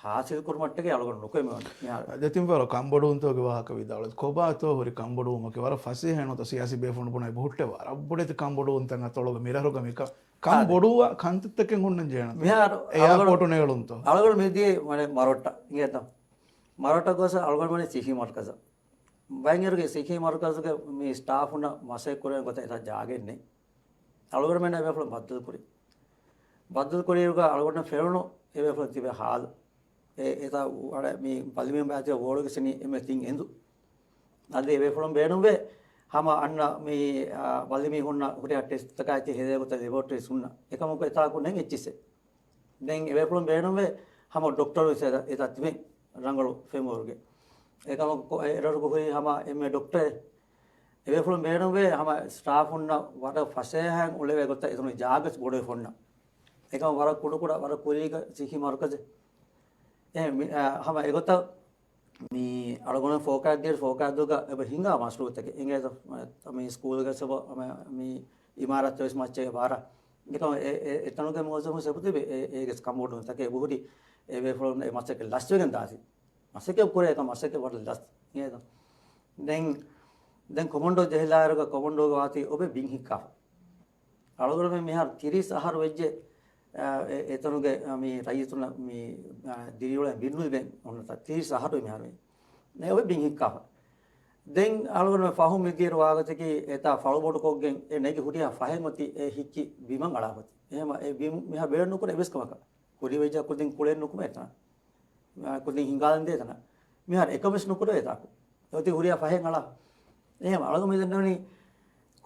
ހާސިލް ކުރުމަށްޓަކައި އަޅުގަނޑު ނުކުތް މިވަނީ މިހާރު. ދެތިން ފަހަރު ކަންބޮޑުވުންތަކުގެ ވާހަކަ ވިދާޅުވި. ކޮބާތޯ ހުރި ކަންބޮޑުވުމަކީ ވަރަށް ފަސޭހަ ނުވަތަ ސިޔާސީ ބޭފުޅުން ބުނައި ބަހުއްޓެވި ވަރަށް ބޮޑެތި ކަންބޮޑުވުންތައް އަތޮޅުގަ މިރަށުގަ މިކަ-، ކަން އާދެ. ބޮޑުވާ ކަންތައްތަކެއް ހުންނަން ޖެހޭނެ. މިހާރު އެއާޕޯޓު ނޭޅުންތޯ؟ އަޅުގަނޑު މިދިޔަ މަރޮއްޓަށް އިނގޭތަ؟ މަރޮއްޓަށް ގޮސް އަޅުގަނޑު ވަނީ ސިއްހީ މަރުކަޒަށް. ބައެއް އިރުގެ ސިއްހީ މަރުކަޒުގެ މި ސްޓާފުންނަށް މަސައްކަތް ކުރެވޭ ގޮތަށް އެތާ ޖާގައެއް ނެތް. އަޅުގަނޑުމެން އެބޭފުޅުން ބައްދަލުކުރި. ބައްދަލުކުރިއިރުގަ އަޅުގަނޑު ފެނުނު އެބޭފުޅުން ތިބޭ ހާލު. އެ، އެތާ ވަޑަ މި ބަލިމީ ބާތި ވޯޑުގެ ސިނި އެންމެ ތިން އެނދު. އަދި އެބޭފުޅުން ބޭނުންވޭ ހަމަ އަންނަ މި، އާ، ބަލިމީހުންނަށް ހުރިހާ ޓެސްޓްތަކާއި ތި ހެދޭ ގޮތަށް ލެބޯޓްރީސް ހުންނަ. އެކަމަކު އެތާކު ނެތް އެއްޗިއްސެއް. ދެން އެބޭފުޅުން ބޭނުންވޭ ހަމަ ޑޮކްޓަރު ވެސް އެތާ، އެތާ ތިބެން ރަނގަޅު ފެންވަރުގެ. އެކަމަކު އެ ރަށުގަ ހުރި ހަމަ އެންމެ ޑޮކްޓަރެއް. އެބޭފުޅުން ބޭނުންވޭ ހަމަ ސްޓާފުންނަށް ވަރަށް ފަސޭހައިން އުޅެވޭ ގޮތަށް އެތަނުގެ ޖާގަސް ބޮޑުވެފަ އޮންނަ. އެކަމަ ވަރަށް ކުޑަކުޑަ ވަރަށް ކުރީގަ ސިއްހީ މަރުކަޒެއް. އެ މި-، އަ، ހަމަ އެގޮތަށް މި އަޅުގަނޑު ފޯކާ ދޭ ފޯކާ ދުގަ އެބަ ހިނގާ މަޝްރޫއުތަކެއް އިނގޭތަ؟ މި ސްކޫލްގެ ސަބަ، މި އިމާރާތް ވެސް މައްޗަށް ބާރަ. އެކަމަ އެ، އެ، އެތަނުގެ މުވައްޒަފުން ސެބުތިބެ އެ، އޭގެ ކަންބޮޑުވުންތަކެއް އެބަހުރި. އެބޭފުޅުން އެ މަސައްކަތް ލަސްވެގެން ދާތީ. މަސައްކަތް ކުރޭ އެކަމަ މަސައްކަތް ވަރަށް ލަސް. އިނގޭތަ؟ ދެން، ދެން ކޮމަންޑޯ ޖެހިލާއިރުގަ ކޮމަންޑޯގެ ވާތީ އޮބެ ބިން ހިއްކާފަ. އަޅުގަނޑުމެން މިހާރު ތިރީސް އަހަރު ވެއްޖެ، އަ، އެ، އެތަނުގެ، އަ، މި ރައްޔިތުންނަށް މި، އަ، ދިރިއުޅެން ބިން ނުލިބެން އޮންނަތާ ތިރީސް އަހަރު މިހާރު ވެ. އެ އޮތް ބިން ހިއްކާފަ. ދެން އަޅުގަނޑުމެން ފަހުން މިދިޔައިރު ވާގޮތަކީ އެތާ ފަޅު ބޮޑުކޮށްގެން އެ ނެގި ހުރިހާ ފަހެއް އޮތީ އެ ހިއްކި ބިމަށް އަޅާފަތި. އެހެމަ އެ ބިމު މިހާ ބޭނުން ނުކުރޭ އެއްވެސް ކަމަކަށް. ކުރި ވެއްޖާ ކުދިން ކުޅެން ނުކުމޭ ތަނަށް. އާ، ކުދިން ހިނގާލަން ދޭ ތަނަށް. މިހާރު އެކަމެސް ނުކުރެވޭ ތާކު. އެ އޮތީ ހުރިހާ ފަހެއް އަޅާ. އެހެން އަޅުގަނޑު މި ދަންނަވަނީ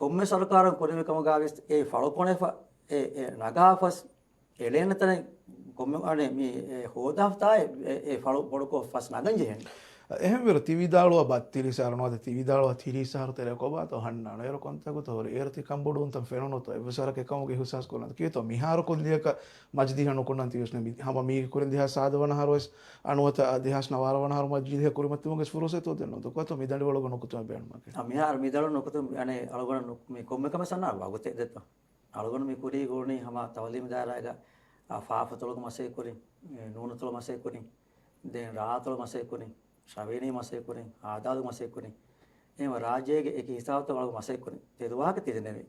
ކޮންމެ ސަރުކާރަށް ކުރެވި ކަމުގަ ވެސް އެ ފަޅު ކޮނެފަ، އެ، އެ ނަގާ ފަސް، އެޅޭނެ ތަނެއް ކޮންމެ އަނެއް މި އެ ހޯދާފަ ތާއެ އެ، އެ ފަޅު ބޮޑުކޮށް ފަސް ނަގަން ޖެހޭނެ. އެހެންވީރު ތި ވިދާޅުވާ ބައްތިރީސް އަހަރު ނުވަތަ ތި ވިދާޅުވާ ތިރީސް އަހަރު ތެރޭ ކޮބާތޯ ހަންނާނު އޭރު ކޮންތަކުތޯ ހުރި އޭރު ތި ކަންބޮޑުވުންތައް ފެނުނުތޯ އެއްވެސް ވަރަކަށް އެކަމުގެ އިހުސާސް ކުރަން ކީތޯ މިހާރު ކޮން ދިޔަކަށް މަޖިދީހަށް ނުކުންނަން ތިވެސް ނެބި. ހަމަ މީގެ ކުރިން ދެހާސް ސާދަ ވަނަ އަހަރު ވެސް އަނުވަތަ ދެހާސް ނަވާރަ ވަނަ އަހަރު މަޖިދީހަށް ކުރިމަތިވުމުގެ ފުރުސަތު ދެން ނުދުކޮތޯ މި ދަނޑިވަޅުގަ ނުކުތުމެއް ބޭނުމަކީ. އަ، މިހާރު މި ދަނޑިވަޅު ނުކުތުމް އަނެއް އަޅުގަނޑަށް ނު-، މި ކޮންމެ ކަމެއް ސަންނާ ވަގުތެއް ދެއްތޯ. އަޅުގަނޑު މި ކުރީ ގުޅުނީ ހަމަ ތައުލީމު ދާއިރާގަ، އާ، ފާފަތޮޅުގަ މަސައްކަތް ކުރިން، އެ، ނޫނުތޮޅު މަސައްކަތް ކުރިން، ދެން ރާއަތޮޅު މަސައްކަތް ކުރިން، ޝަވީނީ މަސައްކަތް ކުރިން، ހާދާލު މަސައްކަތް ކުރިން. އެހެން ރާއްޖޭގެ އެކި ހިސާބުތައް އަޅުގަނޑު މަސައްކަތް ކުރިން. ތެދު ވާހަކަ ތިދެނެވި.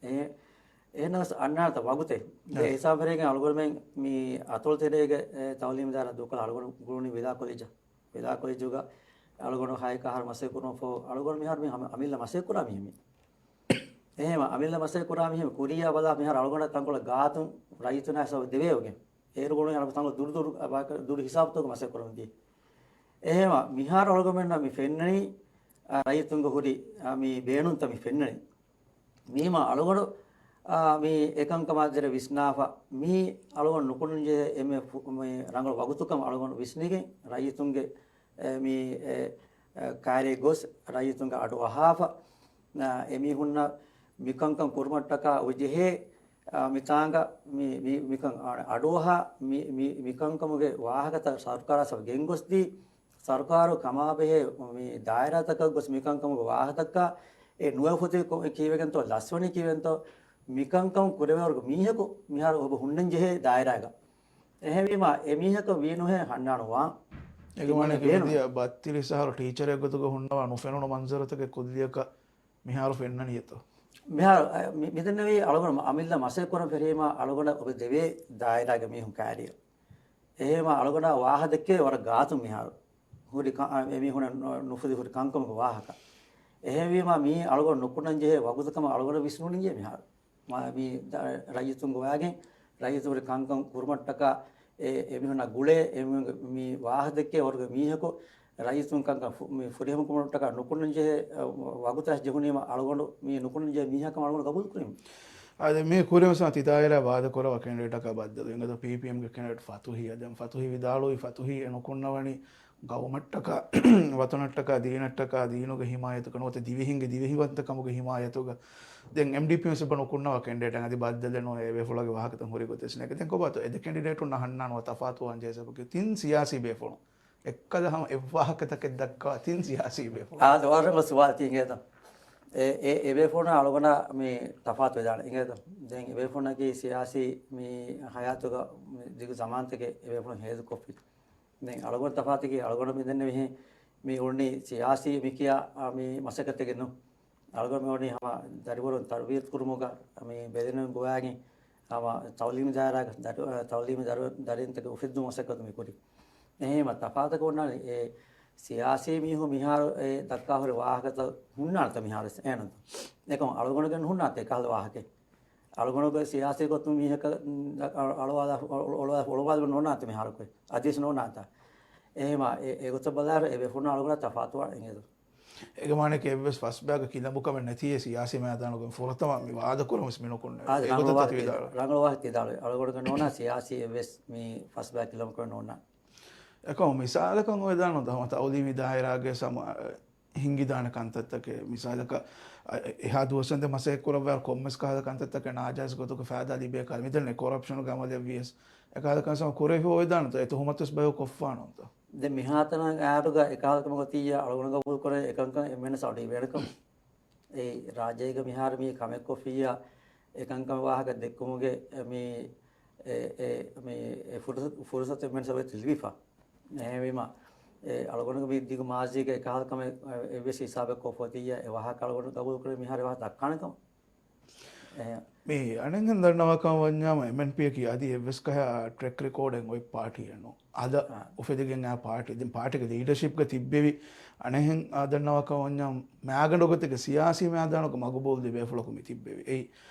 އެ، އެހެނަސް އަންނާނެތަ ވަގުތެއް. ދެ އެ. ހިސާބު ވެރިގެން އަޅުގަނޑުމެން މި އަތޮޅު ތެރޭގެ، އެ، ތައުލީމު ދާއިރާ ދޫކޮށް އަޅުގަނޑު ގުޅުނީ ވިލާ ކޮލެޖަށް. ވިލާ ކޮލެޖުގަ އަޅުގަނޑު ހައެއް އަހަރު މަސައްކަތް ކުރުމަށް ފަހު އަޅުގަނޑު މިހާރު މި ހަމަ އަމިއްލަ މަސައްކަތް ކުރާ މީހެއް މި. އެހެމަ އަމިއްލަ މަސައްކަތް ކުރާ މީހުން ކުރިޔާ ބަލާ މިހާރު އަޅުގަނޑަށް ތަންކޮޅެއް ގާތުން ރައްޔިތުންނާ ހިސާބު ދެވޭ ވެގެން. އޭރު ބޮޑު އަޅު ތަންކޮޅެއް ދުރު ދުރު ދުރު ހިސާބުތަކުގަ މަސައްކަތް ކުރަމުން ދިޔަ. އެހެމަ މިހާރު އަޅުގަނޑުމެންނަށް މި ފެންނަނީ، އާ، ރައްޔިތުންގެ ހުރި، އާ، މި ބޭނުންތައް މި ފެންނަނީ. މީމާ އަޅުގަނޑު، އާ، މި އެކަންކަމާ ދެރަ ވިސްނާފަ، މީ އަޅުގަނޑު ނުކުންޖެހޭ އެންމެ ފު-، މި ރަނގަޅު ވަގުތުކަމަށް އަޅުގަނޑު ވިސްނިގެން ރައްޔިތުންގެ، އެ، މި، އެ، އެ، ކާރިއަށް ގޮސް ރައްޔިތުންގެ އަޑު އަހާފަ، އާ، އެމީހުންނަށް މިކަންކަން ކުރުމަށްޓަކާ އޮތް ޖެހޭ، އާ، މިތާނގަ މި، މި، މިކަން އަ-، އަޑުއަހާ މި، މި، މިކަންކަމުގެ ވާހަކަތައް ސަރުކާރާ ސަބަ ގެންގޮސްދީ، ސަރުކާރު ކަމާބެހޭ މި ދާއިރާތަކަށް ގޮސް މިކަންކަމުގެ ވާހަކަތަކާ އެ ނުވަތަ ކޮ-، ކީވެގެންތޯ ލަސްވަނީ ކީވެންތޯ މިކަންކަމު ކުރެވޭވަރުގެ މީހަކު މިހާރު އޮބަ ހުންނަން ޖެހޭ ދާއިރާގަ. އެހެންވީމާ އެ މީހަކަށް ވީނުހޭ ހަންނާނުވާން. އެގޮމާނެ ބޭނުން. ކުދިޔަ ބައްތިރީސް އަހަރު ޓީޗަރެއް ގޮތުގަ ހުންނަވާ ނުފެނުނު މަންޒަރުތަކެއް ކުއްލިއަކަށް މިހާރު ފެންނަނީތޯ؟ މިހާރު، އަ، މި-، މިދެންނެވީ އަޅުގަނޑު އަމިއްލަ މަސައްކަތް ކުރަން ފެށީމާ އަޅުގަނޑަށް އޮބެ ދެވޭ ދާއިރާގެ މީހުން ކާރިއަށް. އެހެމަ އަޅުގަނޑާ ވާހަ ދެއްކޭ ވަރަށް ގާތު މިހާރު. ހުރި ކަ-، އަ، އެމީހުންނަށް ނު-، ނުފުދި ހުރި ކަންކަމުގެ ވާހަކަ. އެހެންވީމާ މީ އަޅުގަނޑު ނުކުންނަން ޖެހޭ ވަގުތުކަމަށް އަޅުގަނޑަށް ވިސްނުނީ މިހާރު. މާ މީ ދަ-، ރައްޔިތުން ގޮވާގެން ރައްޔިތުން ހުރި ކަންކަން ކުރުމަށްޓަކާ އެ، އެމީހުންނާ ގުޅޭ އެމީހުންގެ މި ވާހަ ދެއްކޭ ވަރުގެ މީހަކު ރައްޔިތުން ކަންކަން ފު-، މި ފުރިހަމަ ކުރުމަށްޓަކާ ނުކުންނަން ޖެހޭ، އަ، ވަގުތަށް ޖެހުނީމަ އަޅުގަނޑު މި ނުކުންނަން ޖެހޭ މީހަކަށް އަޅުގަނޑު ގަބޫލު ކުރީމަ. އާދެ، މި ކުރިން ވެސް ތި ދާއިރާ ވާދަ ކުރައްވާ ކެނޑިޑޭޓަކާ ބައްދަލު އިނގޭތޯ ޕީޕީއެމްގެ ކެނޑިޑޭޓް ފަތުހީ. އަދި ފަތުހީ ވިދާޅުވީ ފަތުހީ އެ ނުކުންނަވަނީ ގައުމަށްޓަކާ ވަތަނަށްޓަކާ ދީނަށްޓަކާ ދީނުގެ ހިމާޔަތުގަ ނުވަތަ ދިވެހިންގެ ދިވެހިވަންތަކަމުގެ ހިމާޔަތުގަ. ދެން އެމްޑީޕީ ވެސް އެބަ ނުކުންނަވާ ކެނޑިޑޭޓަށް އަދި ބައްދަލެއް ނޯން އެ ބޭފުޅާގެ ވާހަކަތައް ހުރި ގޮތެއް ނެގެ. ދެން ކޮބާތޯ އެ ދެ ކެނޑިޑޭޓުންނަށް ހަންނާނު ތަފާތުވާން ޖެހޭ ސަބަބަކީ ތިން ސިޔާސީ ބޭފުޅުން އެއްކަލަ ހަމަ އެއްވާހަކަތަކެއް ދައްކަވާ ތިން ސިޔާސީ ބޭފުޅުން. އާ، ދެ ވަރަށް ރަނގަޅު ސުވާލެއް ތީ އިނގޭތަ؟ އެ، އެ، އެ ބޭފުޅުން އަޅުގަނޑާ މި ތަފާތު ވެދާނެ އިނގޭތަ؟ ދެން އެ ބޭފުޅުންނަކީ ސިޔާސީ މި ހަޔާތުގަ މި ދިގު ޒަމާންތަކެއް އެ ބޭފުޅުން ހޭދަކޮށްފި. ދެން އަޅުގަނޑު ތަފާތަކީ އަޅުގަނޑު މި ދެންނެވިހެން މި އުޅުނީ ސިޔާސީ މި ކިޔާ، އާ، މި މަސައްކަތެއްގަ ނޫން. އަޅުގަނޑު މި އުޅުނީ ހަމަ ދަރިވަރުން ތަރުބިޔަތު ކުރުމުގަ މި ބެލެނިވެރިން ގޮވާގެން ހަމަ ތައުލީމީ ދާއިރާގަ ދަރި-، އާ، ތައުލީމީ ދަރި-، ދަރިންތަކެއް އުފެއްދުމުގެ މަސައްކަތު މި ކުރީ. އެހެންވީމަ ތަފާތަކަށް އޮންނާނީ އެ ސިޔާސީ މީހުން މިހާރު އެ ދައްކާ ހުރި ވާހަކަތައް ހުންނާނެތަ މިހާރު ވެސް އޭނަތަ؟ އެކަމަކު އަޅުގަނޑުގެ ނުހުންނާތަ އެކަހަލަ ވާހަކައެއް. އަޅުގަނޑުގެ ސިޔާސީ ގޮތުން މީހަކަށް އަ-، އަ-، އަޅުވާލާ-، އޮޅުވާލާ-، އޮޅުވާލެވުނު ނޯންނާނެތަ މިހާރު އެއްވެސް ނޯންނާނެތަ؟ އެހެންވީމާ އެ، އެގޮތަށް ބަލާއިރު އެ ބޭފުޅުންނާ އަޅުގަނޑާ ތަފާތުވާނެ އިނގޭތަ؟ އެގޮމާނެ އެއްވެސް ފަސްބައިގަ ކިލަނބުކަމެއް ނެތިއޭ ސިޔާސީ މައިދާނުގަ ފުރަތަމަ މި ވާދަކުރަން ވެސް މި ނުކުންނެވި. އާދެ، އެގޮތަށް ރަނގަޅު ތަ ވާހަކަ ތި ވިދާޅުވޭ. ރަނގަޅު ވާހަކަ ތި ވިދާޅުވޭ. އަޅުގަނޑުގެ ނޯންނާ ސިޔާސީ އެއްވެސް މި ފަސްބައި ކިލަނބުކަމެއް ނޯންނާނެ. އެކަމަކު މިސާލަކަށް އޮވެދާނެ ހަމަ ތައުލީމީ ދާއިރާގެ ސަމަ-، ހިންގިދާނެ ކަންތައްތަކެއް. މިސާލަކަށް، އަ، އެހާ ދުވަސްވަންދެން މަސައްކަތް ކުރައްވާ ކޮންމެސް ކަހަލަ ކަންތައްތަކެއް ނާޖާއިޒް ގޮތުގަ ފައިދާ ލިބޭ ކަހަލަ. މިދެންނެ ކޮރަޕްޝަނުގެ އަމަލެއް ވިޔަސް އެކަހަލަ ކަންތައް ކުރެވިފަ އޮވެދާނެތަ؟ އެ ތުހުމަތުވެސް ބަޔަކު ކޮށްފާނަންތަ؟ ދެން މިހާތަނަށް އައިރުގަ އެކަހަލަ ކަމެއް އޮތިއްޔާ އަޅުގަނޑު ގަބޫލު ކުރަން އެކަންކަން އެންމެންނަށް އަޑު އިވޭނެކަން. އެ ރާއްޖޭގަ މިހާރު މި ކަމެއް ކޮށްފިއްޔާ އެކަންކަމެއް ވާހަކަ ދެއްކުމުގެ މި އެ، އެ، މި އެ ފުރުސަ-، ފުރުސަތު އެންމެން ސަބަބެ ތިލިބިފަ. އެހެންވީމަ، އެ އަޅުގަނޑުގެ މި ދިގު މާޒީގެ އެކަހަލަ ކަމެއް އެއްވެސް ހިސާބެއް ކޮށްފަ އޮތިއްޔާ އެ ވާހަކަ އަޅުގަނޑު ގަބޫލު ކުރޭ މިހާރު ވާހަކަ ދައްކާނެ ކަމަށް. އެހެން. މި އަނެއްހެން ދަންނަވާކަމަށް ވަންޏާމަ އެމްއެންޕީއަކީ އަދި އެއްވެސް ކަހަ ޓްރެކް ރެކޯޑެއް އޮތް ޕާޓީއެއް ނޫން. އަދަ އާ. އުފެދިގެން އާ ޕާޓީ. ދެން ޕާޓީގެ ލީޑަޝިޕްގަ ތިއްބެވި އަނެއްހެން އާ ދަންނަވާކަމަށް ވަންޏާ މާގަނޑު ގޮތެއްގެ ސިޔާސީ މައިދާނުގަ މަގުބޫލު ލިބޭ ފުޅަކު މި ތިއްބެވި. އެއީ،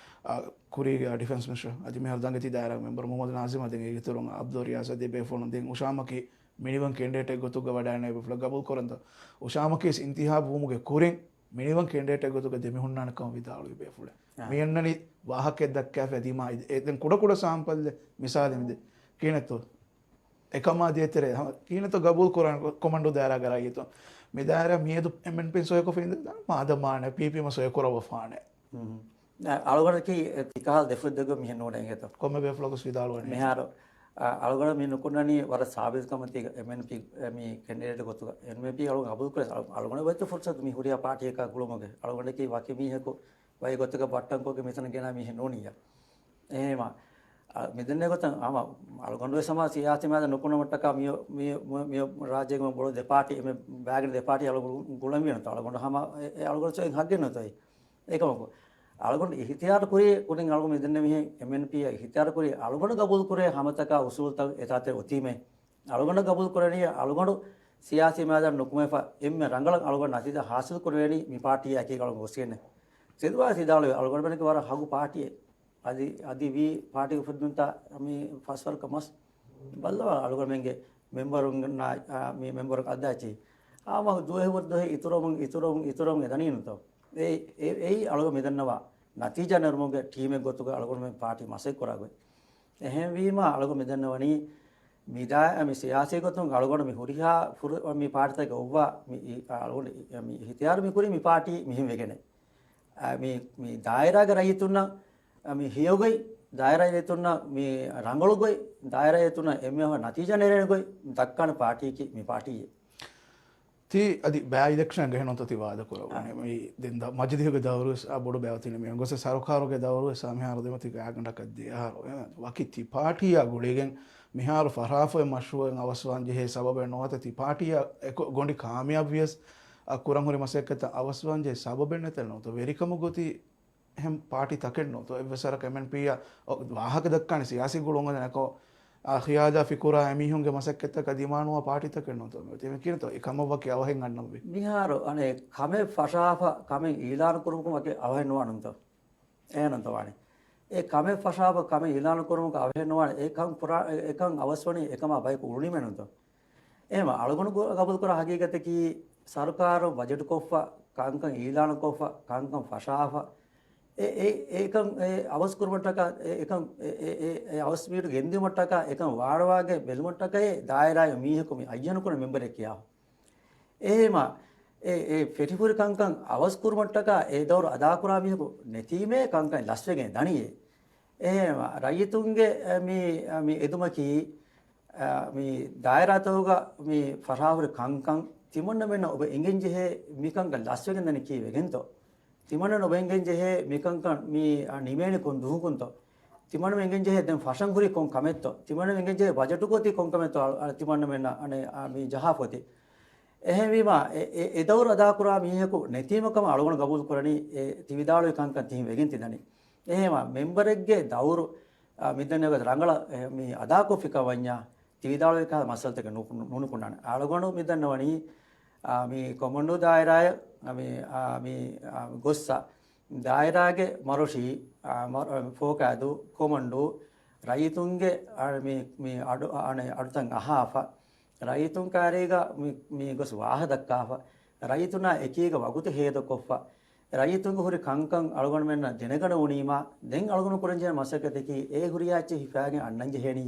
އާ، ކުރީގެ އާ ޑިފެންސް މިނިސްޓަރ އަދި މިހާރު ދަނގެތި ދާއިރާގެ މެމްބަރު މުހައްމަދު ނާޒިމް އަދި އޭގެ އިތުރުން އާ އަބްދުލް ރިޔާޒް އަދި ބޭފުޅުން. ދެން އުޝާމްއަކީ މިނިވަން ކެންޑިޑޭޓެއް ގޮތުގަ ވަޑައިގެން އެބޭފުޅާ ގަބޫލު ކުރަންތަ؟ އުޝާމްއަކީ ވެސް އިންތިހާބު ވުމުގެ ކުރިން މިނިވަން ކެންޑިޑޭޓެއް ގޮތުގަ ދެމިހުންނާނެ ކަމަށް ވިދާޅުވި ބޭފުޅެއް. އާ. މި އަންނަނީ ވާހަކައެއް ދައްކާފަ ދިމާ އި-، އެ ދެން ކުޑަކުޑަ ސާމްޕަލްއެއް މިސާލެއް މިދެ. ކިހިނެއްތޯ؟ އެކަމާ ދޭތެރޭ ހަމަ ކިހިނެއްތޯ ގަބޫލު ކުރާނެ ކޮ-، ކޮމަންޑޫ ދާއިރާގެ ރައްޔިތުން. މި ދާއިރާ މިއަދު އެމްއެންޕީން ސޮއިކޮށްފަ އިނދެ ދާނެ މާދަމާނެ ޕީޕީއެމަށް ސޮއިކުރައްވަފާނެ. އަ، އަޅުގަނޑަކީ އެ ތިކަހަލަ ދެފުށްދެގޮތް މިހެން ނޫނޭ އިނގޭތޯ. ކޮންމެ ބޭފުޅަކުސް ވިދާޅުވަނީ. މިހާރު، އަ، އަޅުގަނޑަށް މި ނުކުންނަނީ ވަރަށް ސާބިތުކަމަކީ އެމްއެންޕީ މި ކެންޑިޑޭޓް ގޮތުގަ. އެމްއެންޕީ އަޅުގަނޑު ގަބޫލު ކުރޭ. އަޅު-، އަޅުގަނޑަށް އޮތް ފުރުސަތު މި ހުރިހާ ޕާޓީއަކާ ގުޅުމުގެ. އަޅުގަނޑަކީ ވަކި މީހަކު ވަކި ގޮތަކަށް ބައްޓަންކޮށްގެން މިތަނަށް ގެނައި މީހެއް ނޫނިއްޔާ. އެހެންވީމަ، އަ، މިދެންނެ ގޮތަށް ހަމަ އަޅުގަނޑުވެސް ހަމަ ސިޔާސީ މައިދާނަށް ނުކުންނަމަށްޓަކާ މި، މި، މި، މި ރާއްޖޭގެ ބޮޑު ދެ ޕާޓީ، އެންމެ ބައިގަނޑު ދެ ޕާޓީ އަޅުގަނޑު ގުޅަންވީނުތަ؟ އަޅުގަނޑު ހަމަ އެ، އެ އަޅުގަނޑު ސޮއި ހައްގެއް ނުތައް. އެކަމަކު، އަޅުގަނޑު އިހްތިޔާރު ކުރީ، ކުރިން އަޅުގަނޑު މިދެންނެވިހެން އެމްއެންޕީއަށް އިހްތިޔާރު ކުރީ، އަޅުގަނޑު ގަބޫލު ކުރޭ ހަމަތަކާ އުސޫލުތައް އެތާތެރެ އޮތީމޭ. އަޅުގަނޑަށް ގަބޫލު ކުރެވެނީ، އަޅުގަނޑު ސިޔާސީ މައިދާނަށް ނުކުމެފަ، އެންމެ ރަނގަޅަށް އަޅުގަނޑު ނަތީޖާ ހާސިލް ކުރެވެނީ މި ޕާޓީއާ އެކީގަ އަޅުގަނޑު ގޮސްގެންނޭ. ތެދުވާ ސިދާޅުވެ އަޅުގަނޑުމެންގެ ވަރަށް ހަގު ޕާޓީއެއް. އަދި، އަދި ވީ ޕާޓީގެ ފުރިދުންތައް މި ފަސްވަރުކަ މަސް ބައްލަވާ އަޅުގަނޑުމެންގެ މެމްބަރުންނާ، މި މެމްބަރުން އައްދާޗި. އާ މަހު ދުވަހެއް ދުވަހެއް އިތުރަމުން، އިތުރަމުން، އިތުރަމުން އެ ދަނީނުތޯ. އެ، އެ، އެއީ އަޅުގަނޑު މިދަންނަވާ ނަތީޖާ ނެރުމުގެ ޓީމެއް ގޮތުގަ އަޅުގަނޑުމެން ޕާޓީ މަސައްކަތް ކުރާގޮތް. އެހެންވީމަ އަޅުގަނޑު މިދަންނަވަނީ މިދާ، މި ސިޔާސީ ގޮތުން އަޅުގަނޑު މި ހުރިހާ ފުރު-، މި ޕާޓީތަކަށް އޮއްވާ މި، އަޅުގަނޑު މި އިހްތިޔާރު މި ކުރީ މި ޕާޓީ މިހެން ވެގެނެއް. އަ، މި، މި ދާއިރާގެ ރައްޔިތުންނަށް، އަ، މި ހެޔޮ ގޮތް، ދާއިރާ ރައްޔިތުންނަށް މި ރަނގަޅު ގޮތް، ދާއިރާ ރައްޔިތުންނަށް އެންމެ ނަތީޖާ ނެރޭނެ ގޮތް ދައްކާނެ ޕާޓީއަކީ މި ޕާޓީއެއް. ތި އަދި ބައި އިލެކްޝަން ގެހެންނުތޯ ތި ވާދަ ކުރައްވަނީ؟ އާ. މި ދެން ދަ-، މަޖިލީހުގެ ދައުރުވެސް އާ ބޮޑު ބައިވަތިން މި ގޮސް ސަރުކާރުގެ ދައުރުވެސް އާ މިހާރު ދެމަތި ގާގަނޑަކަށް ދިޔަހާރު. އެ ވަކި ތި ޕާޓީއާ ގުޅިގެން މިހާރު ފަށާފައި މަޝްރޫއެއް އަވަސްވާން ޖެހޭ ސަބަބެއް ނުވަތަ ތި ޕާޓީއާ އެކު ގޮނޑި ކާމިޔާބުވިޔަސް އަ، ކުރަން ހުރި މަސައްކަތަށް އަވަސްވާން ޖެހޭ ސަބަބެއް ނެތެއް ނުވަތަ ވެރިކަމުގަ އޮތީ އެހެން ޕާޓީ ތަކެއް ނޫންތޯ. އެއްވެސް ވަރަކަށް އެމްއެންޕީއާ ވާހަކަ ދައްކާނެ ސިޔާސީ ގުޅުން އަދި ނަކޯ، އާ، ޚިޔާލާ ފިކުރާ އެމީހުންގެ މަސައްކަތްތަކަށް ދިމާނުވާ ޕާޓީ ތަކެއް ނޫންތޯ. ތިމެ ކިންތޯ އެ ކަމަށް ވަކި އަވަހެއް އަންނަންވީ. މިހާރު އަނެއް ކަމެއް ފަށާފަ ކަމެއް އިއުލާނު ކުރުމަކުން ވަކި އަވަހެއް ނުވާނުންތޯ. އެހެންތޯ ވާނެ. އެ ކަމެއް ފަށާފަ ކަމެއް އިއުލާނު ކުރުމަކުން އަވަހެއް ނުވާނެ. އެ ކަން ކުރާ، އެ، އެ ކަން އަވަސްވަނީ އެކަމާ ބަޔަކު އުޅުނީމޭނުންތޯ. އެހެން އަޅުގަނޑު ގު-، ގަބޫލުކުރާ ހަގީގަތަކީ، ސަރުކާރު ބަޖެޓުކޮށްފަ، ކަންކަން އިއުލާނުކޮށްފަ، ކަންކަން ފަށާފަ، އެ، އެ، އެކަން އެ އަވަސްކުރުމަށްޓަކާ، އެ، އެކަން އެ، އެ، އެ، އެ އަވަސް މީޓު ގެންދިއުމަށްޓަކާ، އެކަން ވާނުވާގެ ބެލުމަށްޓަކައި ދާއިރާގެ މީހަކު މި އައްޔަނުކުރަން މެމްބަރެއް ކިޔާފަ. އެހެމަ، އެ، އެ ފެށިފުރި ކަންކަން އަވަސްކުރުމަށްޓަކާ އެ ދައުރު އަދާކުރާ މީހަކު ނެތީމޭ ކަންކަން ލަސްވެގެން ދަނީއޭ. އެހެމަ، ރައްޔިތުންގެ، އެ، މި، އެ، މި އެދުމަކީ، އަ، މި ދާއިރާތަކުގަ މި ފަށާފަހުރި ކަންކަން ތިމަންނަމެންނަށް އޮބެ އެނގެންޖެހޭ މިކަންކަން ލަސްވެގެން ދަނީ ކީއްވެގެންތޯ؟ ތިމަންނަމެން އޮބެ އެނގެންޖެހޭ މިކަންކަން މި، އަ، ނިމޭނީ ކޮން ދުވަހަކުންތޯ؟ ތިމަންނަމެން އެނގެންޖެހޭ ދެން ފަށަން ހުރީ ކޮން ކަމެއްތޯ؟ ތިމަންނަމެން އެނގެންޖެހޭ ބަޖެޓު ގޯތީ ކޮން ކަމެއްތޯ؟ އަ، އަ، ތިމަންނަމެންނަށް އަނެއް، އަ، މި ޖަހާފަ އޮތީ. އެހެންވީމަ، އެ، އެ، އެ ދައުރު އަދާކުރާ މީހަކު ނެތީމަ ކަމަށް އަޅުގަނޑު ގަބޫލު ކުރަނީ، އެ ތި ވިދާޅުވި ކަންކަން ތިހެން ވެގެން ތި ދަނީ. އެހެމަ، މެމްބަރެއްގެ ދައުރު، އަ، މިދަނީ ވަގުތު ރަނގަޅަށް، އެ، މި އަދާކޮށްފިކަމަށް ވަންޏާ، ތި ވިދާޅުވި ކަހަލަ މައްސަލަތަކެއް ނު-، ނު-، ނުނުކުންނާނެ. އަޅުގަނޑު މިދަންނަވަނީ، އާ، މި ކޮމަންޑޫ ދާއިރާއަށް، އާ، މި، އާ، މި، އާ، ގޮއްސަ ދާއިރާގެ މަރޮށީ، އާ، މަ-، އާ، ފޯކާދޫ ކޮމަންޑޫ ރައްޔިތުންގެ، އާ، މި، މި އަޑު، އާ، އަނެއް އަޑުތައް އަހާފަ، ރައްޔިތުން ކާރީގަ މި، މި ގޮސް ވާހަ ދައްކާފަ، ރައްޔިތުންނާ އެކީގަ ވަގުތު ހޭދަކޮށްފަ، ރައްޔިތުންގެ ހުރި ކަންކަން އަޅުގަނޑުމެންނަށް ދެނެގަނެވުނީމާ، ދެން އަޅުގަނޑު ކުރަންޖެހޭ މަސައްކަތަކީ އެ ހުރިހާ އެއްޗެއް ހިފާގެން އަންނަން ޖެހޭނީ.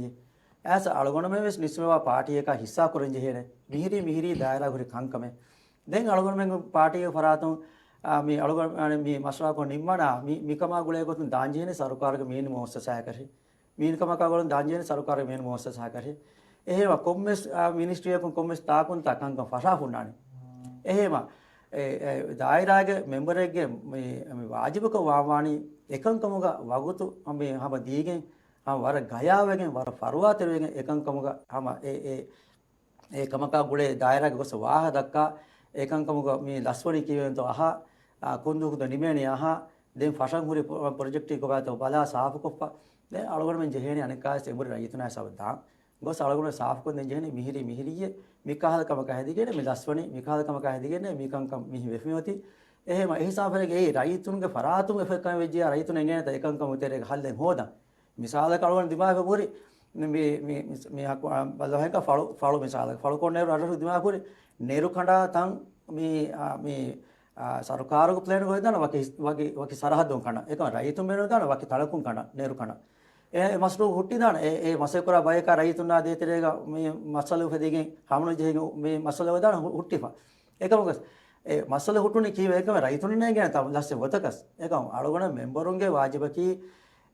އައިސް އަޅުގަނޑުމެން ވެސް ނިސްބަތްވާ ޕާޓީއަކާ ހިއްސާ ކުރަން ޖެހޭނެ. މިހިރީ މިހިރީ ދާއިރާ ހުރި ކަންކަމެއް. ދެން އަޅުގަނޑުމެން ޕާޓީގެ ފަރާތުން، އާ، މި އަޅުގަނޑު، އާ، މި މަޝްވަރާކޮށް ނިންމާނާ، މި، މިކަމާ ގުޅޭ ގޮތުން ދާން ޖެހޭނެ ސަރުކާރުގެ މިނި މުއައްސަސާއަކަށް. މީނިކަމަކާ ގުޅުން ދާންޖެހޭނެ ސަރުކާރުގެ މިނި މުއައްސަސާއަކަށް. އެހެންވެ ކޮންމެސް، އާ، މިނިސްޓްރީއަކުން ކޮންމެސް ތާކުންތާ ކަންކަން ފަށާފަ ހުންނާނެ. އެހެންވެ، އެ، އެ، ދާއިރާގެ މެމްބަރެއްގެ މި، މި ވާޖިބަކަށް ވާންވާނީ އެކަންކަމުގަ ވަގުތު މި ހަމަ ދީގެން، ހަމަ ވަރަށް ގަޔާވެގެން، ވަރަށް ފަރުވާތެރިވެގެން އެކަންކަމުގަ ހަމަ އެ، އެ، އެ ކަމަކާ ގުޅޭ ދާއިރާގެ ގޮސް ވާހަ ދައްކާ، އެކަންކަމުގަ މި ލަސްވަނީ ކީއްވެގެންތޯ އަހާ، އާ، ކޮންދުވަހަކުތޯ ނިމޭނީ އަހާ، ދެން ފަށަން ހުރި ޕްރޮ-، ޕްރޮޖެކްޓެއް ކޮބާތޯ ބަލާ ސާފުކޮށްފަ، ދެން އަޅުގަނޑުމެން ޖެހޭނީ އަނެއްކާވެސް އެނބުރި ރައްޔިތުންނާ ހިސާބަށް ދާން. ގޮސް އަޅުގަނޑު ސާފުކޮށްދޭން ޖެހޭނީ މިހިރީ މިހިރީއޭ، މި ކަހަލަ ކަމަކާ ހެދިގެން މި ލަސްވަނީ، މި ކަހަލަ ކަމަކާ ހެދިގެން މި ކަންކަން މިހި ވެފަ މިއޮތީ. އެހެންވެ އެހިސާބުން އެ ރައްޔިތުންގެ ފަރާތުން އެފަދަ ކަމެއް ވެއްޖެޔާ ރައްޔިތުން އެނގޭނެތަ އެކަންކަމުގެ ތެރޭގަ ހައްލެއް ހޯދަން. މިސާލަކަށް އަޅުގަނޑު ދިމާވެފަ ހުރި މި، މި، މި، މި ހަކު-، އާ، ބަލަހައިގަ ފަޅު، ފަޅު މިސާލަކަށް، ފަޅު ކޮންނޭރު ރަށު ދިމާވެފަ ހުރި ނެރު ކަނޑާ ތަން މި، އާ، މި، އާ، ސަރުކާރުގެ ޕްލޭނުގަ އޮތްދާނެ ވަކި، ވަކި، ވަކި ސަރަހައްދުން ކަނޑަ. އެކަމަ ރައްޔިތުން ބޭނުން ދާނެ ވަކި ތަނަކުން ކަނޑަ، ނެރު ކަނޑަ. އެ، އެ މަޝްރޫއު ހުއްޓިދާނެ. އެ، އެ މަސައްކަތް ކުރާ ބަޔަކާ ރައްޔިތުންނާ ދޭތެރޭގަ މި މައްސަލަ އުފެދިގެން ހަމަނުޖެހިގެން މި މައްސަލަ ވެދާނެ ހު-، ހުއްޓިފަ. އެކަމަކަސް، އެ މައްސަލަ ހުއްޓުނީ ކީއްވެ؟ އެކަމަ ރައްޔިތުންނަށް ނޭނގޭނެ ތަ ލަސް އެއް ގޮތަކަސް. އެކަމަ އަޅުގަނޑަށް މެމްބަރުންގެ ވާޖިބަކީ،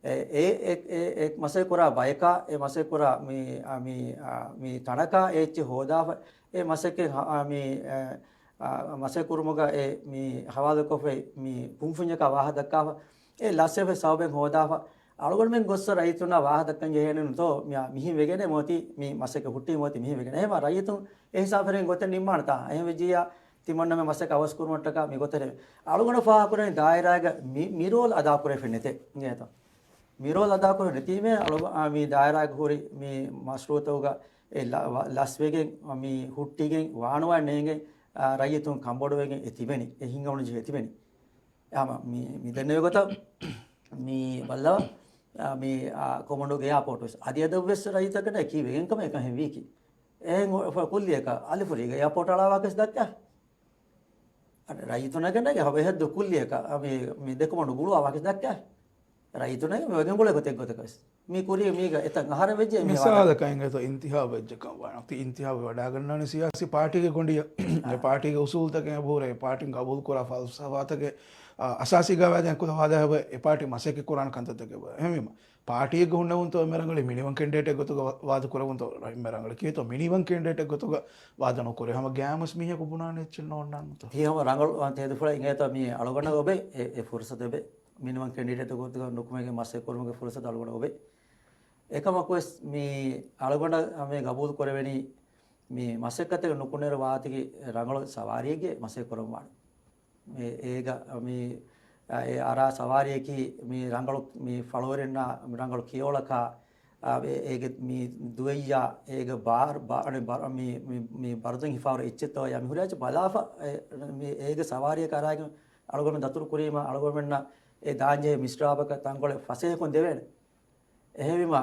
އެ، އެ، އެ، އެ، އެ މަސައްކަތް ކުރާ ބަޔަކާ، އެ މަސައްކަތް ކުރާ މި، އާ، މި، އާ، މި ތަނަކާ އެ އެއްޗެއް ހޯދާފަ، އެ މަސައްކަތް ހަ-، އާ، މި، އެ، އާ، މަސައްކަތް ކުރުމުގަ އެ މި ހަވާލުކޮށްފައި މި ކުންފުންޏަކާ ވާހަކަ ދައްކާފަ، އެ ލަސްވެފަ ސަބަބެއް ހޯދާފަ، އަޅުގަނޑުމެން ގޮއްސަ ރައްޔިތުންނާ ވާހަކަ ދައްކަން ޖެހޭނެ ނުތޯ، މި-، މިހިން ވެގެނެއް މިއޮތީ، މި މަސައްކަތް ހުއްޓީ މިއޮތީ މިހިން ވެގެނެއް. އެހެމަ ރައްޔިތުން އެ ހިސާބު ފެރެން ގޮތެއް ނިންމާނެތާ؟ އެހެން ވެއްޖިއްޔާ، ތިމަންނަމެ މަސައްކަތް އަވަސް ކުރުމަށްޓަކާ މި ގޮތެއް ރޭ. އަޅުގަނޑު ފާހަގަކުރަނީ ދާއިރާގަ މި-، މި ރޯލް އަދާކުރެވިފަ ނެތޭ. އިނގޭތޯ؟ މި ރޯލް އަދާކުރެވި ނެތީމޭ އަޅު-، އާ، މި ދާއިރާގަ ހުރި މި މަޝްރޫއުތަކުގަ އެ ލަ-، ވަ-، ލަސްވެގެން، މި ހުއްޓިގެން ވާނުވާ ނޭނގެ، އާ، ރައްޔިތުން ކަންބޮޑުވެގެން އެ ތިބެނީ. އެ ހިނގަމުނު ޖެހޭ ތިބެނީ. ހަމަ މި، މި ދެންނެވި ގޮތަށް މި ބައްލަވާ، އާ، މި، އާ، ކޮމަންޑޫގެ އެއާޕޯޓް ވެސް. އަދި އަދަށް ވެސް ރައްޔިތަކަށް ކީއްވެގެން ކަމެއް އެކަން ހެން ވީކީ. އެހެން އޮ-، ފަ-، ކުއްލިއަކަށް އަލިފުރީގެ އެއާޕޯޓް އަޅާ ވާހަކަ ވެސް ދައްކާ. އަދި ރައްޔިތުންނަކަށް ހަމަ އެހެއްދު ކުއްލިއަކަށް އާ، މި، މި ދެ ކޮމަންޑޫ ގުޅުވާ ވާހަކަ ވެސް ދައްކާ. ރައްޔިތުންނަކަށް ވެގެން ގުޅޭ ގޮތެއް ގޮތަކަށް ވެސް. މި ކުރީ މީގަ އެތައް އަހަރެއް ވެއްޖެ މި ވާހަކަ. މިސާލަކަށް އިނގޭތޯ އިންތިހާބު ވެއްޖެ ކަން ވާނެ. އޮތީ އިންތިހާބު ވަޑާގަންނާނެ ސިޔާސީ ޕާޓީގެ ގޮނޑިއަށް. އެ ޕާޓީގެ އުސޫލުތަކެއް އެބަހުރޭ، ޕާޓީން ގަބޫލުކުރާ ފަލްސަފާތަކެއް، އަ، އަސާސީ ގަވާއިދު އެކުލަ ވާދަ ހަބަ އެ ޕާޓީ މަސައްކަތް ކުރާނެ ކަންތައްތަކެއް. އެހެންވީމަ، ޕާޓީއެއްގަ ހުންނެވުންތޯ އެންމެ ރަނގަޅީ މިނިވަން ކެންޑިޑޭޓެއް ގޮތުގަ ވާ-، ވާދަ ކުރެވުންތޯ އެންމެ ރަނގަޅީ ކީއްތޯ މިނިވަން ކެންޑިޑޭޓެއް ގޮތުގަ ވާދަ ނުކުރޭ. ހަމަ ގައިމުވެސް މީހަކު ބުނާނެ އެއްޗެއް ނޯންނާންތޯ. ތީ ހަމަ ރަނގަޅު، އާ، ތެދުފުޅެއް އިނގޭތޯ މި އަޅުގަނޑަށް އޮބޭ އެ، އެ ފުރުސަތު އެބޭ. މިނިވަން ކެންޑިޑޭޓް ގޮތުގަ ނުކުމެގެން މަސައްކަތް ކުރުމުގެ ފުރުސަތު އަޅުގަނޑަށް އޮބޭ. އެކަމަކުވެސް މި އަޅުގަނޑަށް މި ގަބޫލު ކުރެވެނީ މި މަސައްކަތެއް ނުކުންނައިރު ވާތިގެ ރަނގަޅު ސަވާރިއެއްގެ މަސައްކަތް ކުރަން ވާނެ. މި އޭގަ މި، އާ، އެ އަރާ ސަވާރިއަކީ މި ރަނގަޅު މި ފަޅުވެރިންނާ ރަނގަޅު ކިޔޯޅަކާ، އާ، އެ-، އޭގެ މި ދުވެއްޔާ އޭގެ ބާރު، ބާ-، އަނެއް ބާރު، މި، މި، މި ބަރުދުން ހިފާވަރު އެއްޗެއްތޯ ޔާ މި ހުރިހާ އެއްޗެއް ބަލާފަ، އެ، މި އޭގެ ސަވާރިއަކަށް އަރާގެން އަޅުގަނޑުމެން ދަތުރު ކުރީމަ އަޅުގަނޑުމެންނަށް އެ ދާންޖެހޭ މިސްރާބަކަށް ތަންކޮޅެއް ފަސޭހަކޮށް ދެވޭނެ. އެހެންވީމަ،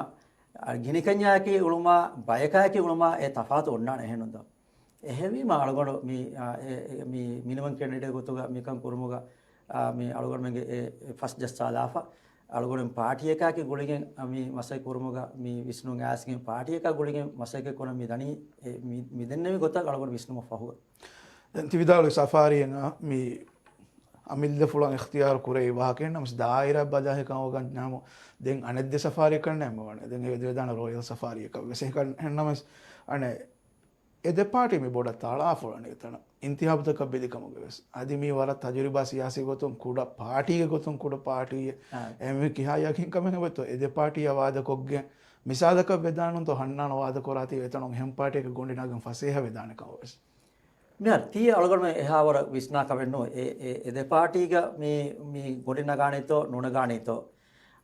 އަ، ގިނަކަންޏާއެކީ އުޅުމާ، ބަޔަކާއެކީ އުޅުމާ އެ ތަފާތު އޮންނާނެ އެހެންނުންތޯ. އެހެންވީމަ އަޅުގަނޑު މި، އާ، އެ، އެ، މި މިނިވަން ކެންޑިޑޭޓް ގޮތުގަ މިކަން ކުރުމުގަ، އާ، މި އަޅުގަނޑުމެންގެ އެ، އެ ފަސް ޖައްސާލާފަ. އަޅުގަނޑު ޕާޓީއަކާއެކީ ގުޅިގެން، އާ، މި މަސައްކަތް ކުރުމުގަ މި ވިސްނުން އައިސްގެން ޕާޓީއަކާ ގުޅިގެން މަސައްކަތް ކުރަން މި ދަނީ، އެ، މި، މި ދެންނެވި ގޮތަށް އަޅުގަނޑު ވިސްނުމަށް ފަހުގަ. ދެން ތި ވިދާޅުވި ސަފާރީއެއް މި އަމިއްލަފުޅަށް އިޚްތިޔާރު ކުރެވި ވާހަކައެއް ނަމަވެސް، ދާއިރާ ބަދަހިކަމަށް ވަންޏާމު، ދެން އަނެއް ދެ ސަފާރީއަކަށް ނޭނގެ ވަނީ. ދެން އެ ދެވިދާނެ ރޯޔަލް ސަފާރީއަކަށް ވެސް. އެހެންނަމަވެސް، އަނެއް އެ ދެ ޕާޓީ މި ބޮޑަށް ތަޅާފޮޅަނީ ތަނަށް އިންތިހާބުތަކަށް ބެލި ކަމުގަ ވެސް. އަދި މީ ވަރަށް ތަޖުރިބާ ސިޔާސީ ގޮތުން ކުޑަ ޕާޓީގެ ގޮތުން ކުޑަ ޕާޓީއެއް. އާ. އެހެންވީ ކިހާ ޔަޤީންކަމެއް ހެއްޔޭތޯ އެ ދެ ޕާޓީއަށް ވާދަކޮށްގެން މިސާލަކަށް ވެދާނުންތޯ ހަންނާން ވާދަކުރާތީ އެތަނުން އެހެން ޕާޓީއެއްގެ ގޮނޑި ނަގަން ފަސޭހަ ވެދާނެ ކަމަށް ވެސް. މިހާރު ތީ އަޅުގަނޑުމެން އެހާވަރަށް ވިސްނާ ކަމެއް ނޫން. އެ، އެ، އެ ދެ ޕާޓީގަ މި، މި ގޮނޑި ނަގާނީތޯ ނުނަގާނީތޯ.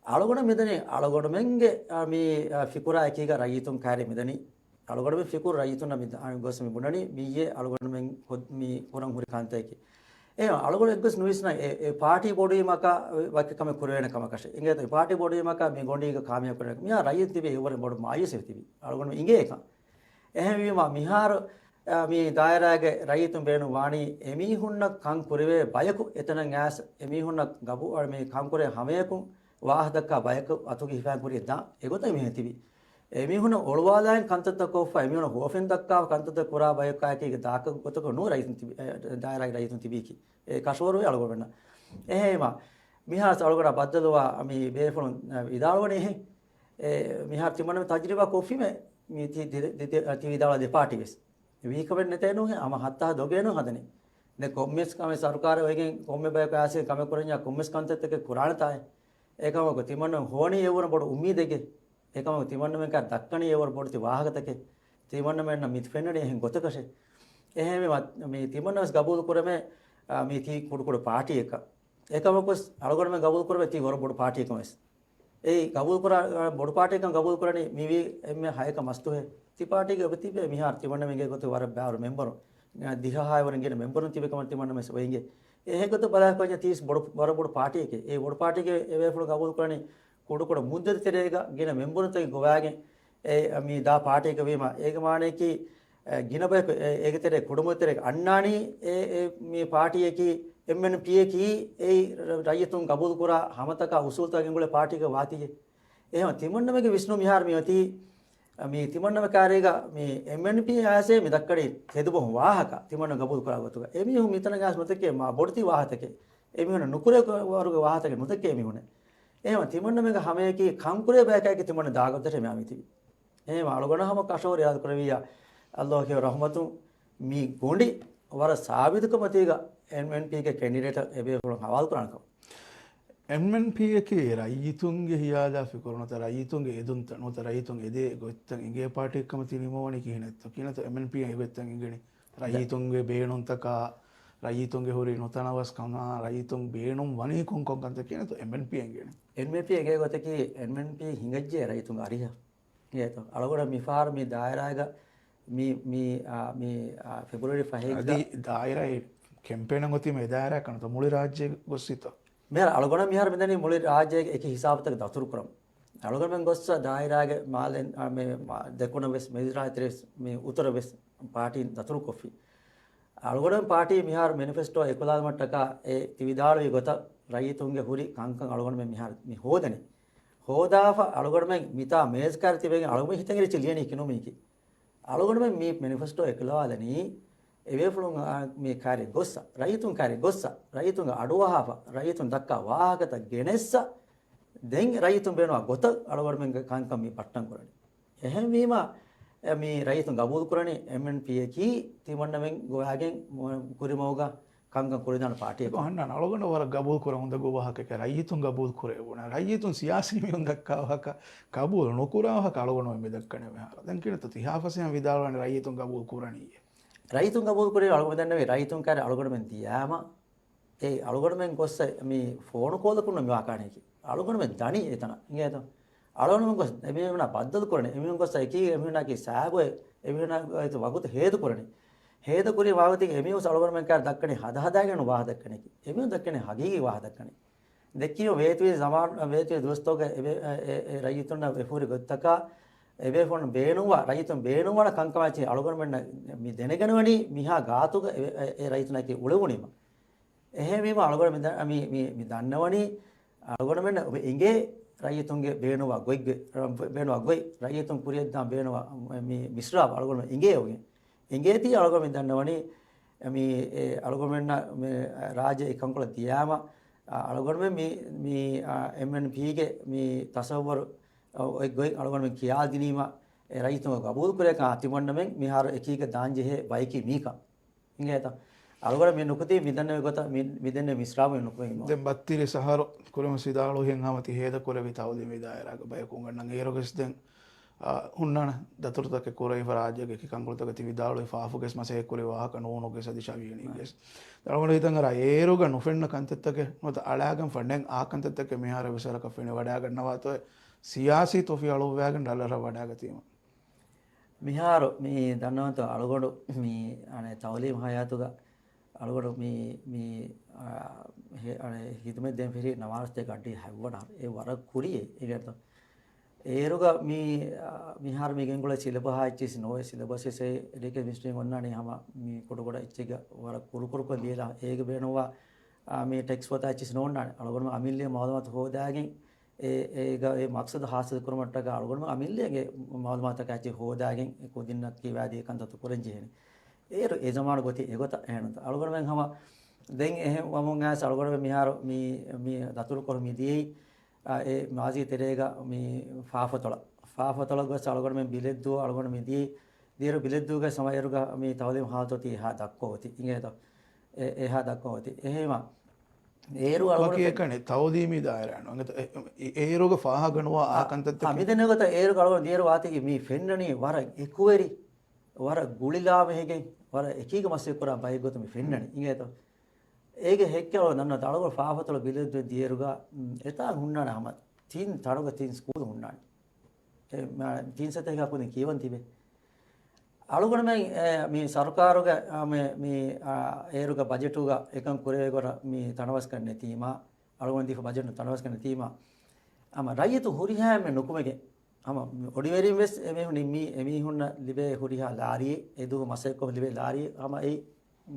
އަޅުގަނޑު މިދަނީ އަޅުގަނޑުމެންގެ، އާ، މި، އާ، ފިކުރާ އެކީގަ ރައްޔިތުން ކައިރި މިދަނީ. އަޅުގަނޑުމެން ފިކުރު ރައްޔިތުންނަށް މި ދާ-، ގޮސް މި ބުނަނީ މިއީ އަޅުގަނޑުމެން ކޮ-، މި ކުރަން ހުރި ކަންތައް. އެ އަޅުގަނޑު އެއްގޮސް ނުވިސްނާ އެ، އެ ޕާޓީ ބޮޑުވީމަކާ ވަކި ކަމެއް ކުރެވޭނެ ކަމަކަށެއް. އިނގޭތޯ ޕާޓީ ބޮޑުވީމަކާ މި ގޮނޑީގަ ކާމިޔާބު ކުރޭނެ. މިހާ ރައްޔިތުން ތިބީ އެއްވަރެއް ބޮޑު މާޔޫސްވެ ތިބީ. އަޅުގަނޑު އިނގޭ އެކަން. އެހެންވީމަ މިހާރު، އާ، މި ދާއިރާގެ ރައްޔިތުން ބޭނުން ވާނީ އެމީހުންނަށް ކަން ކުރެވޭ ބަޔަކު އެތަނަށް އައިސް އެމީހުންނަށް ގަބޫ-، އާ، މި ކަން ކުރޭ ހަމަޔަކު ވާހަކަ ދައްކާ ބަޔަކު އަތުގެ ހިފައިން ކުރިޔަށް ދާން. އެގޮތަށް މިހެން ތިބީ. އެމީހުންނަށް އޮޅުވާލާން ކަންތައްތައް ކޮށްފަ، އެމީހުންނަށް ހުވަފެން ދައްކާ ކަންތައްތައް ކުރާ ބަޔަކާއެކީގެ ދާކަށް ގޮތަކަށް ނޫން ރައްޔިތުން ތިބި-، އެ، ދާއިރާގެ ރައްޔިތުން ތިބީކީ. އެ ކަށަވަރުވޭ އަޅުގަނޑުމެންނަށް. އެހެންވީމަ، މިހާރު އަޅުގަނޑާ ބައްދަލުވާ މި ބޭފުޅުން، އަ، ވިދާޅުވަނީ އެހެން. އެ، މިހާރު ތިމަންނަމެން ތަޖުރިބާ ކޮށްފީމޭ މި ތި-، ތި-، ތި-، ތި-، ތި ވިދާޅުވާ ދެ ޕާޓީ ވެސް. ވީކަމެއް ނެތޭ ނޫން ހެން، ހަމަ ހައްތާ ދޮގޭ ނޫން ހަދަނީ. ދެން ކޮންމެސް ކަމެއް ސަރުކާރެއް އޮތްގެން ކޮންމެ ބަޔަކު އައިސް ކަމެއް ކުރަންޏާ ކޮންމެސް ކަންތައްތަކެއް ކުރާނެތާއޭ. އެކަމަކު ތިމަންނަމެން ހޮވަނީ އެއްވަރަށް ބޮޑު އުއްމީދެއްގެ. އެކަމަކު ތިމަންނަމެން ކާ ދައްކަނީ އެއްވަރަށް ބޮޑެތި ވާހަކަތަކެއް. ތިމަންނަމެންނަށް މި ފެންނަނީ އެހެން ގޮތަކަށެއް. އެހެންވީމަ، މި ތިމަންނަ ވެސް ގަބޫލު ކުރަމޭ، އާ، މީ ތީ ކުޑަކުޑަ ޕާޓީއަކަށް. އެކަމަކު ވެސް އަޅުގަނޑުމެން ގަބޫލު ކުރަމޭ ތީ ވަރަށް ބޮޑު ޕާޓީއަކަށް ވެސް. އެއީ ގަބޫލު ކުރާ، އާ، ބޮޑު ޕާޓީއަކަށް ގަބޫލު ކުރަނީ މިވީ އެންމެ ހަޔަކަށް މަސްތުހެއް. ތި ޕާޓީގެ އޮތް ތިބޭ މިހާރު ތިމަންނަމެންގެ ގޮތުގަ ވަރަށް ބައިވަރު މެމްބަރު، އާ، ދިހަ ހައެއް ވަރަށް ގިނަ މެމްބަރުން ތިބި ކަމަށް ތިމަންނަމެން ވެސް އޮތް އިނގޭ. އެ ހެން ގޮތަށް ބަލާކަށް ތީ ވެސް ބޮޑު، ވަރަށް ބޮޑު ޕާޓީއެކޭ. އެ ބޮޑު ޕާޓީގެ އެ ބޭފުޅުން ގަބޫލު ކުރަނީ ކުޑަކުޑަ މުއްދަތު ތެރޭގަ ގިނަ މެމްބަރުންތަކެއް ގޮވާގެން އެ މި ދާ ޕާޓީއަކަށް ވީމަ، އޭގެ މާނަޔަކީ، އެ، ގިނަ ބަޔަކު އެ، އޭގެ ތެރޭ ކުޑަމުއްދަތެރޭ އަންނާނީ އެ، އެ، މި ޕާޓީއަކީ އެމްއެންޕީއަކީ އެ ރައްޔިތުން ގަބޫލުކުރާ ހަމަތަކާ އުސޫލުތައް ގެންގުޅޭ ޕާޓީއަކަށް ވާތީއޭ. އެހެން ތިމަންނަމެންގެ ވިސްނުން މިހާރު މި އޮތީ، މި ތިމަންނަމެ ކާރީގަ މި އެމްއެންޕީ އައިސޭ މި ދައްކަނީ ތެދުބަހު ވާހަކަ ތިމަންނަ ގަބޫލު ކުރާ ގޮތުގަ. އެމީހުން މިތަނަށް އައިސް ނުދެކޭ މާ ބޮޑެތި ވާހަކަތަކެއް. އެމީހުން ނުކުރޭ ވަރުގެ ވާހަކަތަކެއް ނުދެކޭ އެމީހުން. އެހެން ތިމަންނަމެންގެ ހަމަޔަކީ ކަންކުރޭ ބަޔަކާއެކީ ތިމަންނަ ދާގޮތަށް މިއާ މިތިބީ. އެހެން އަޅުގަނޑަށް ހަމަ ކަށަވަރު އިރާދަ ކުރެވިއްޔާ، ﷲ ގެ ރަޙްމަތުން މި ގޮނޑި ވަރަށް ސާބިތުކަމަތީގަ އެމްއެންޕީގެ ކެންޑިޑޭޓަށް އެބޭފުޅުން ހަވާލު ކުރާނެ ކަމަށް. އެމްއެންޕީއަކީ ރައްޔިތުންގެ ހިޔާލާ ފިކުރު ނުވަތަ ރައްޔިތުންގެ އެދުންތައް ނުވަތަ ރައްޔިތުން އެދޭ ގޮތްތައް އިނގޭ ޕާޓީއެއްކަމަށް ތި ނިމުވަނީ ކިހިނެއްތޯ؟ ކިހިނެއްތޯ އެމްއެންޕީއަށް އެގޮތްތައް އިނގެނީ؟ ރައްޔިތުންގެ ބޭނުންތަކާ، ރައްޔިތުންގެ ހުރި ނުތަނަވަސްކަމާ، ރައްޔިތުން ބޭނުން ވަނީ ކޮން ކޮން ކަންތައް ކިހިނެއްތޯ އެމްއެންޕީއަށް އިނގެނީ؟ އެމްއެންޕީ އެނގޭ ގޮތަކީ އެމްއެންޕީ ހިނގައްޖެ ރައްޔިތުންގެ އަރިހަށް. އޭތޯ، އަޅުގަނޑަށް މިފަހަރު މި ދާއިރާގަ މި، މި، އާ، މި، އާ، ފެބްރުއަރީ ފަހެއްގަ އަދި ދާއިރާ އެ ކެމްޕޭނަށް އޮތީމަ އެ ދާއިރާއަކަށް ނުތަ މުޅި ރާއްޖޭ ގޮއްސިތޯ؟ މިހާރު އަޅުގަނޑަށް މިހާރު މިދަނީ މުޅި ރާއްޖޭގެ އެކި ހިސާބުތަކެއް ދަތުރުކުރަމުން. އަޅުގަނޑުމެން ގޮއްސަ ދާއިރާގެ މާލެ، އާ، މި، މާ، ދެކުނަށް ވެސް މި ރާއްޖެ ވެސް މި އުތުރަށް ވެސް ޕާޓީން ދަތުރުކޮށްފި. އަޅުގަނޑުމެން ޕާޓީ މިހާރު މެނިފެސްޓޯ އެކުލާލުމަށްޓަކާ އެ ތި ވިދާޅުވި ގޮތަށް ރައްޔިތުންގެ ހުރި ކަންކަން އަޅުގަނޑުމެން މިހާރު މި ހޯދަނީ. ހޯދާފަ އަޅުގަނޑުމެން މިތާ މޭޒް ކާރި ތިބެގެން އަޅުގަނޑު ހިތަށް އެރިޗި ލިޔަނީ ކިނުމީކި. އަޅުގަނޑުމެން މި މެނިފެސްޓޯ އެކުލަވާލަނީ އެބޭފުޅުން އާ މި ކާރި ގޮއްސަ، ރައްޔިތުން ކާރި ގޮއްސަ، ރައްޔިތުންގެ އަޑުއަހާފަ، ރައްޔިތުން ދައްކާ ވާހަކަތައް ގެނެއްސަ، ދެން ރައްޔިތުން ބޭނުވާ ގޮތަށް އަޅުގަނޑުމެންގެ ކަންކަން މި ބައްޓަން ކުރަނީ. އެހެންވީމަ، އެ، މި ރައްޔިތުން ގަބޫލު ކުރަނީ އެމްއެންޕީއަކީ ތިމަންނަމެން ގޮވާގެން ކުރިމަގުގަ ކަންކަން ކުރިދާނެ ޕާޓީއެއް. އަހަންނާނެ އަޅުގަނޑަށް ވަރަށް ގަބޫލު ކުރަން އުނދަގޫ ވާހަކައެކޭ. ރައްޔިތުން ގަބޫލު ކުރޭ ބުނާ. ރައްޔިތުން ސިޔާސީ މީހުން ދައްކާ ވާހަކަ، ގަބޫލު ނުކުރާ ވާހަކަ އަޅުގަނޑު މި ދައްކަނީ މިހާރު. ދެން ކިނަތު ތިހާފަސޭހަ ވިދާޅުވާނެ ރައްޔިތުން ގަބޫލު ކުރަނީ. ރައްޔިތުން ގަބޫލު ކުރީ އަޅުގަނޑު ދެންނެވި ރައްޔިތުން ކާރި އަޅުގަނޑުމެން ދިޔާމަ، އެ އަޅުގަނޑުމެން ގޮއްސަ މި ފޯނު ކޯލަކުން މި ވާކާނެކި. އަޅުގަނޑުމެން ދަނީ އެތަނަށް. އިނގޭތޯ؟ އަޅުގަނޑުމެން ގޮސް އެމީހުންނާ ބައްދަލު ކުރަނީ. އެމީހުން ގޮސް އެކީ އެމީހުންނާކީ ސާގޮއެ އެމީހުންނާ ވަގުތު ހޭދަ ކުރަނީ. ހޭދަ ކުރި ވަގުތީގެ އެމީހުން އަޅުގަނޑުމެން ކާރި ދައްކަނީ ހަދަ ހަދާގެން ވާހަ ދައްކަނީކީ. އެމީހުން ދައްކަނީ ހަގީގީ ވާހަ ދައްކަނީ. ދެއްކީމަ ވޭތުވި ޒަމާން، ވޭތުވި ދުވަސްތަކުގަ އެ، އެ، އެ، އެ ރައްޔިތުންނަށް އެފަހުރި ގޮތްތަކާ އެބޭފުޅުން ބޭނުންވާ، ރައްޔިތުން ބޭނުންވާނެ ކަންކަމާ އަޅުގަނޑުމެންނަށް މި ދެނެގަނެވަނީ މިހާ ގާތުގަ އެ، އެ، އެ ރައްޔިތުންނަކީ އުޅެވުނީމަ. އެހެންވީމަ އަޅުގަނޑު މި ދަ-، މި، މި، މި ދަންނަވަނީ އަޅުގަނޑުމެންނަށް އެނގޭ ރައްޔިތުންގެ ބޭނުންވާ ގޮތްގެ، ބޭނުންވާ ގޮތް، ރައްޔިތުން ކުރިއަށްދާން ބޭނުންވާ މި މިސްރާބު އަޅުގަނޑުމެން އެނގޭ އޮގެ. އެނގޭތީ އަޅުގަނޑު މި ދަންނަވަނީ މި، އެ، އަޅުގަނޑުމެންނަށް މި ރާއްޖެ އެކަންކޮޅަށް ދިޔާމަ، އަ، އަޅުގަނޑުމެން މި، މި، އަ، އެމްއެންޕީގެ މި ތަސައްވަރު އޮތް ގޮތް އަޅުގަނޑުމެން ކިޔާދިނީމަ، އެ ރައްޔިތުން ގަބޫލު ކުރޭކަން ތިމަންނަމެން މިހާރު އެކީގަ ދާންޖެހޭ ބަޔަކީ މީކަން. އިނގޭތަ؟ އަޅުގަނޑު މި ނުކުތީ މިދެންނެވި ގޮތަށް މި، މިދެންނެވި މިސްރާބު މި ނުކުމެގެން ނޫން. ދެން ބައްތިރީސް އަހަރު ކުރިން ވެސް ވިދާޅުވިހެން ހަމަ ތި ހޭދަކުރެއްވި ތައުލީމީ ދާއިރާގެ ބަޔަކު އުނގަންނަން. އޭރުވެސް ދެން، އާ، ހުންނާނެ ދަތުރުތަކެއް ކުރެވިފަ ރާއްޖޭގެ އެކި ކަންކޮޅުތަކަށް ތި ވިދާޅުވި ފާފުގެސް މަސައްކަތް ކުރި ވާހަކަ ނޫނުގެސް އަދި ޝަވިޔަނީގެސް. އަޅުގަނޑު ހިތަށް އަރާ އޭރުގަ ނުފެންނަ ކަންތައްތަކެއް ނުވަތަ އަޅާގެންފަ ނެތް އާ ކަންތައްތަކެއް މިހާރު ވެސް ވަރަކަށް ފެނިވަޑައިގަންނަވާތޯއޭ ސިޔާސީ ތޮފި އަޅުއްވާގެން ޑޮލަރަށް ވަޑައިގަތީމަ. މިހާރު މި ދަންނަވަންތޯ އަޅުގަނޑު މި އަނެއް ތައުލީމް ހަޔާތުގަ އަޅުގަނޑު މި، މި، އާ، ހެ-، އަނެއް ހިދުމަތް ދޭން ފެށީ ނަވާރަސްތޭކަ އައްޑި ހަތްވަނަ އެ ވަރަށް ކުރިއެއް އެގެންތޯ. އޭރުގަ މި، އާ، މިހާރު މި ގެންގުޅޭ ސިލަބަހާ އެއްޗިސް ނޯވޭ ސިލަބަސް އެ އެޑިކޭޝަން މިނިސްޓްރީން އޮންނާނީ ހަމަ މި ކުޑަކުޑަ އެއްޗެއްގަ ވަރަށް ކުރުކުރުކޮށް ލިޔެލާ އޭގެ ބޭނުންވާ، އާ، މި ޓެކްސް ފޮތާ އެއްޗިސް ނޯންނާނެ. އަޅުގަނޑު އަމިއްލަ މައުލޫމާތު ހޯދާގެން އެ، އޭގަ އެ މަޤްޞަދު ޙާޞިލު ކުރުމަށްޓަކާ އަޅުގަނޑުމެން އަމިއްލައިގެ މައުލޫމާތަކާ އެއްޗެއް ހޯދާގެން އެ ކުދިންނަށް ކިޔަވާދީ ކަންތައްތައް ކުރަން ޖެހޭނެ. އޭރު އެ ޒަމާނު ގޮތީ އެގޮތަށް އެހެންތަ. އަޅުގަނޑުމެން ހަމަ ދެން އެހެން ވަމުން އައިސް އަޅުގަނޑުމެން މިހާރު މި، މި ދަތުރުކޮށް މި ދިޔައީ، އާ، އެ މާޒީ ތެރޭގަ މި ފާފަތޮޅަށް. ފާފަތޮޅަށް ގޮސް އަޅުގަނޑުމެން ބިލެއްދޫ އަޅުގަނޑު މި ދިޔައީ. ދިޔައިރު ބިލެއްދޫގަ ސަމަ އޭރުގަ މި ތައުލީމް ހާލަތު އޮތީ އެހާ ދަށްކޮށް އޮތީ. އިނގޭތޯ؟ އެ، އެހާ ދަށްކޮށް އޮތީ. އެހެންވީމަ އޭރު އަޅުގަނޑު ވަކި އެކަނި ތައުލީމީ ދާއިރާ ނުވަތަ އެ، އެ، އޭރުގަ ފާހަގަނުވާ އާ އާ، ކަންތައްތަކެއް. އާ، މިދެންނެވި ގޮތަށް އޭރުގަ އަޅުގަނޑު ދިޔައިރު ވާތީކީ މި ފެންނަނީ ވަރަށް އެކުވެރި، ވަރަށް ގުޅިލާމެހިގެން، ވަރަށް އެކީގަ މަސައްކަތް ކުރާ ބައެއް ގޮތުން މި ފެންނަނީ. އިނގޭތޯ؟ އޭގެ ހެއްކެއް އަޅުގަނޑު ދަންނަ އަޅުގަނޑު ފާފަތޮޅު ބިލެއްދޫ ދިޔައިރުގަ، އެތާ ހުންނާނެ ހަމަ ތިން ތަނުގަ ތިން ސްކޫލް ހުންނާނެ. އެ، މާ، ތިން ސަތޭކަ ކުދިން ކިޔަވަން ތިބެ. އަޅުގަނޑުމެން، އެ، މި ސަރުކާރުގެ، އާ، މި، މި، އާ، އޭރުގެ ބަޖެޓުގަ އެކަން ކުރެވޭ ގޮތަށް މި ތަނަވަސްކަން ނެތީމަ، އަޅުގަނޑު ދީފަ ބަޖެޓު ތަނަވަސްކަން ނެތީމަ، އަމަ ރައްޔިތު ހުރިހާ އެންމެ ނުކުމެގެން، އަމަ އޮޑިވެރިން ވެސް އެމީހުން ނިންމީ، އެމީހުންނަށް ލިބޭ ހުރިހާ ލާރިއެއް، އެދުވަހު މަސައްކަތް ލިބޭ ލާރިއެއް، އަމަ އެއީ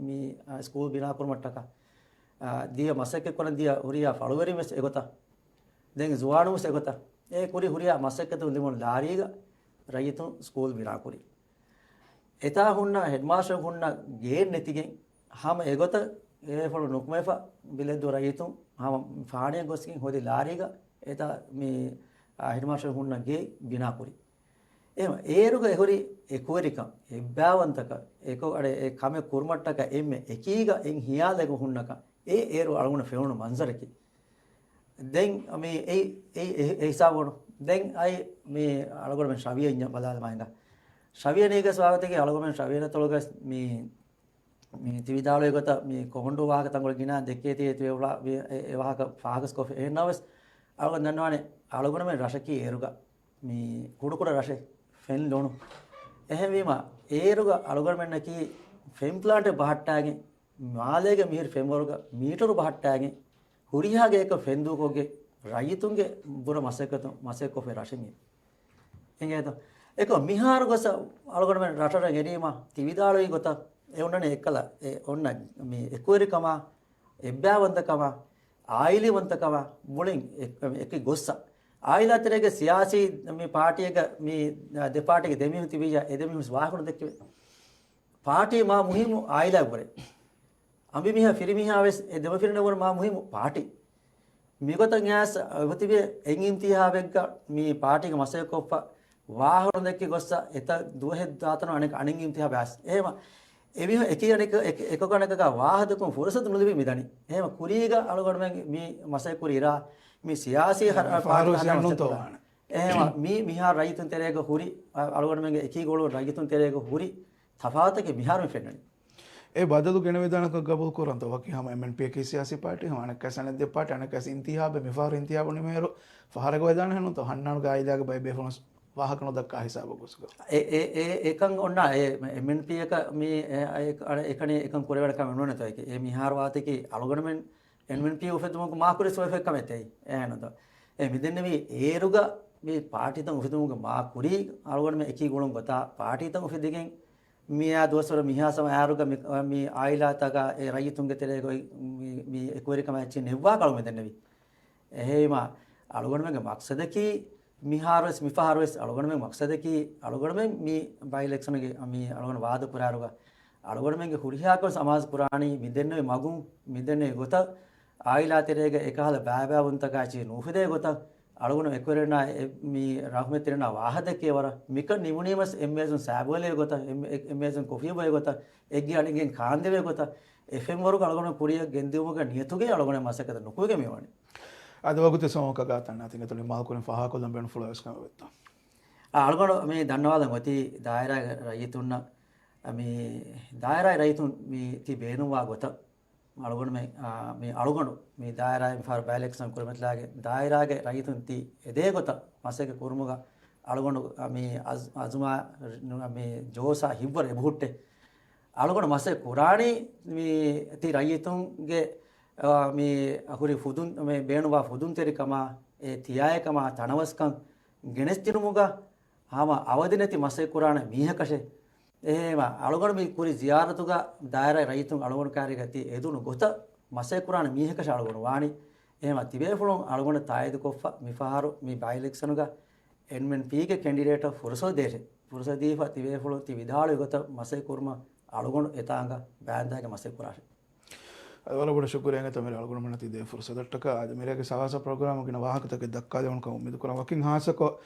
މި، އާ، ސްކޫލް ބިނާ ކުރުމަށްޓަކާ، އާ، ދިޔަ މަސައްކަތް ކުރަން ދިޔަ ހުރިހާ ފަޅުވެރިން ވެސް އެގޮތަށް. ދެން ޒުވާނުން ވެސް އެގޮތަށް. އެ ކުރި ހުރިހާ މަސައްކަތުން ލިބުނު ލާރީގަ ރައްޔިތުން ސްކޫލް ބިނާ ކުރި. އެތާ ހުންނަ ހެޑްމާސްޓަރ ހުންނަ ގޭން ނެތިގެން ހަމަ އެގޮތަށް އެ ފަޅު ނުކުމެފަ ބިލެއްދޫ ރައްޔިތުން ހަމަ ފާނިޔަށް ގޮސްގެން ހޯދި ލާރީގަ އެތާ މި، އާ، ހެޑްމާސްޓަރ ހުންނަ ގޭ ބިނާ ކުރި. އެހެން އޭރުގަ އެހުރި އެކުވެރިކަން، އެއްބާވަންތަކަން، އެކޮ-، އަޑެ، އެ ކަމެއް ކުރުމަށްޓަކަ އެންމެ އެކީގަ އެން ހިޔާލެއް ހުންނަކަން، އެ އޭރު އަޅުގަނޑަށް ފެނުނު މަންޒަރަކީ. ދެން މި އެ، އެ، އެ، އެ ހިސާބުނު. ދެން އައި މި އަޅުގަނޑުމެން ޝަވިޔަ އިންޏަށް ބަލާލަމާ ހިނގާ. ޝަވިޔަ ނީގަސް ވާގޮތަކީ އަޅުގަނޑުމެން ޝަވިޔަ ތޮޅުގަސް މި މި ތި ވިދާޅުވި ގޮތަށް މި ކޮމަންޑޫ ވާހަކަ ތަންކޮޅެއް ގިނަ ދެއްކޭތީ ތި އެ ވާހަކަ ފާހަގަސްކޮށްފި. އެހެންނަމަވެސް އަޅުގަނޑު ދަންނަވާނެ އަޅުގަނޑުމެން ރަށަކީ އޭރުގަ މި ކުޑަކުޑަ ރަށެއް ފެން ލޮނު. އެހެންވީމަ އޭރުގަ އަޅުގަނޑުމެންނަކީ ފެން ޕްލާންޓެއް ބަހައްޓާގެން މާލޭގެ މިހިރި ފެންވަރުގަ މީޓަރު ބަހައްޓާގެން ހުރިހާ ގެއަކަށް ފެންދޫކޮށްގެން ރައްޔިތުންގެ ބުރަ މަސައްކަތު، މަސައްކަތްކޮށްފައި ރަށެއް. އެނގޭތަ؟ އެކަމް މިހާރު ގޮސް އަޅުގަނޑުމެން ރަށަށް އެރީމަ ތި ވިދާޅުވި ގޮތަށް އެ އޮންނަނީ އެއްކަލަ، އެ އޮންނަ މި އެކުވެރިކަމާ، އެއްބައިވަންތަކަމާ، އާއިލީވަންތަކަމާ މުޅިން އެ-، އެކި ގޮއްސަ. އާއިލާ ތެރޭގެ ސިޔާސީ މި ޕާޓީގަ މި ދެ ޕާޓީގެ ދެމީހުން ތިބިއްޔާ އެ ދެމީހުން ވާހަކަ ނުދެއްކެވޭ. ޕާޓީ މާ މުހިއްމު އާއިލާގެ ވުރެ. އަނބިމީހާ ފިރިމީހާ ވެސް އެ ދެމަފިރިންނަށް ވުރެ މާ މުހިއްމު ޕާޓީ. މިގޮތަށް އައިސް އޮތިބޭ އެއް އިންތިހާބެއްގަ މި ޕާޓީގެ މަސައްކަތްކޮށްފަ ވާހަކަ ނުދެއްކި ގޮއްސަ އެތައް ދުވަހެއް ދާތަނަ އަނެއް، އަނެއް އިންތިހާބެއް އައިސް. އެހެމަ އެމީހުން އެކި އަނެކަ-، އެކި-، އެކަކަނެކަކާ ވާހަކަ ދެއްކުން ފުރުސަތު ނުލިބި މިދަނީ. އެހެމަ ކުރީގަ އަޅުގަނޑުމެން މި މަސައްކަތް ކުރި އިރާ މި ސިޔާސީ ހަ-، ފަހަރު ޕާޓީ ހަދާ ސިޔާނުން މަސައްކަތް ތޯ ކުރާ. ވާނެ. އެހެމަ މި މިހާރު ރައްޔިތުން ތެރޭގަ ހުރި، އަ-، އަޅުގަނޑުމެންގެ އެކީ ގުޅުން ރައްޔިތުން ތެރޭގަ ހުރި ތަފާތަކެއް މިހާރު މި ފެންނަނީ. އެ ބަދަލު ގެނެވިދާނެކަން ގަބޫލު ކުރަންތޯ؟ ވަކި ހަމަ އެމްއެންޕީއަކީ ސިޔާސީ ޕާޓީ، ހަމަ އަނެއްކާސް އަނެއް ދެ ޕާޓީ، އަނެއްކާސް އިންތިހާބެއް، މިފަހަރު އިންތިހާބު ނިމޭއިރު ފަހަރެއް ގޮވެދާނެ ހެންނުތޯ؟ ހަންނާނުގެ އާއިލާގެ ބައެއް ބޭފުޅުން ވާހަކަ ނުދައްކާ ހިސާބަށް ގޮސްގޮ. އެ، އެ، އެ، އެކަން އޮންނާ އެ އެމްއެންޕީއަކަށް މި އެ، އެ، އެ، އެކަނި އެކަން ކުރެވޭނެ ކަމެއް ނޫނެތޯ؟ އެ މިހާރު ވާތަކީ އަޅުގަނޑުމެން އެމްއެންޕީ އުފެއްދުމުގެ މާ ކުރި ސޮއިފެއް ކަމެއް ތެއް އެހެންނުތޯ؟ އެ މިދެންނެވީ އޭރުގަ މި ޕާޓީތައް އުފެދުމުގެ މާ ކުރީ އަޅުގަނޑުމެން އެކީ ގުޅުން ގޮތާ ޕާޓީތައް އުފެދިގެން މިއާ ދުވަސްވަރު މިހާ ސަމަ އާރުގަ މި، މި އާއިލާތަކާ އެ ރައްޔިތުންގެ ތެރޭގަ އޮތް މި، މި އެކުވެރިކަމާ އެއްޗެއް ނެއްވާ ކަޅު މިދެންނެވީ. އެހެންވީމާ، އަޅުގަނޑުމެންގެ މަޤްޞަދަކީ، މިހާރުވެސް، މިފަހަރުވެސް އަޅުގަނޑުމެން މަޤްޞަދަކީ، އަޅުގަނޑުމެން މި ބައި އިލެކްޝަނުގެ މި އަޅުގަނޑު ވާދަ ކުރާރުގަ، އަޅުގަނޑުމެންގެ ހުރިހާ ކަމެއް އަމާޒު ކުރާނީ މިދެންނެވި މަގުން، މިދެންނެވި ގޮތަށް، އާއިލާ ތެރޭގަ އެކަހަލަ ބައިބައިވުންތަކާ އެއްޗެއް ނުއުފެދޭ ގޮތަށް، އަޅުގަނޑު އެކުވެރިންނާ އެ، މި ރަޙުމަތްތެރިންނާ ވާހަކަ ދެއްކޭ ވަރަށް، މިކަން ނިމުނީމަސް އެންމެ އެޒުން ސާބުވެލޭ ގޮތަށް، އެންމެ، އެ، އެންމެ އެޒުން ކޮފީ ބޮއޭ ގޮތަށް، އެއްގެ އަނެއްގެން ކާންދެވޭ ގޮތަށް، އެ ފެންވަރުގަ އަޅުގަނޑު ކުރިއަށް ގެންދިއުމުގެ ނިޔަތުގައި އަޅުގަނޑު މަސައްކަތަށް ނުކުމެގެން މިވަނީ. އަދި ވަގުތު ސޯމަކަށް ގާތަން ތިނގެތުނި މާލްކުރިން ފާހަގަކޮށްލަން ބޭނުންފުޅު ވެސް ކަމެއް ވެއްތޯ؟ އަ، އަޅުގަނޑު މި ދަންނަވާލަން އޮތީ ދާއިރާގެ ރައްޔިތުންނަށް، މި ދާއިރާގެ ރައްޔިތުން މި ތި ބޭނުންވާ ގޮތަށް އަޅުގަނޑުމެ، އާ، މި އަޅުގަނޑު މި ދާއިރާއިން މިފަހަރު ބައި އިލެކްޝަން ކުރިމަތިލާގެ ދާއިރާގެ ރައްޔިތުން ތި އެދޭ ގޮތަށް މަސައްކަތް ކުރުމުގަ އަޅުގަނޑު، އާ، މި އަޒް-، އަޒުމާ މި ޖޯޝާ ހިތްވަރު އެބަހުއްޓޭ. އަޅުގަނޑު މަސައްކަތް ކުރާނީ މި ތި ރައްޔިތުންގެ، އާ، މި ހުރި ފުދުން، މި ބޭނުންވާ ފުދުންތެރިކަމާ، އެ ތިޔާއެކަމާ ތަނަވަސްކަން ގެނެސްދިނުމުގަ ހަމަ އަވަދިނެތި މަސައްކަތް ކުރާނެ މީހަކަށެ. އެހެންވީމާ، އަޅުގަނޑު މި ކުރި ޒިޔާރަތުގަ ދާއިރާ ރައްޔިތުން އަޅުގަނޑު ކާރިގަ ތި އެދުނު ގޮތަށް މަސައްކަތް ކުރާނެ މީހަކަށެ އަޅުގަނޑު ވާނީ. އެހެންވީމާ، ތިބޭފުޅުން އަޅުގަނޑަށް ތާއީދުކޮށްފަ، މިފަހަރު މި ބައި އިލެކްޝަނުގަ އެމްއެންޕީގެ ކެންޑިޑޭޓަށް ފުރުސަތު ދޭށޭ. ފުރުސަތު ދީފަ ތިބޭފުޅުން ތި ވިދާޅުވި ގޮތަށް މަސައްކަތް ކުރުމަށް އަޅުގަނޑު އެތާނގަ ބައިންދާގެ މަސައްކަތް ކުރާށޭ. އަދި ވަރަށް ބޮޑަށް ޝުކުރިއްޔާ އިނގޭތޯ މިރޭ އަޅުގަނޑުމެންނަށް ތި ދޭ ފުރުސަތަށްޓަކާ. އަދި މިރޭގެ ސަވާސަ ޕްރޮގްރާމު ގިނަ ވާހަކަތަކެއް ދައްކާލެވުނު ކަމަށް އުއްމީދު ކުރަން. ވަކިން ހާއްސަކޮށް،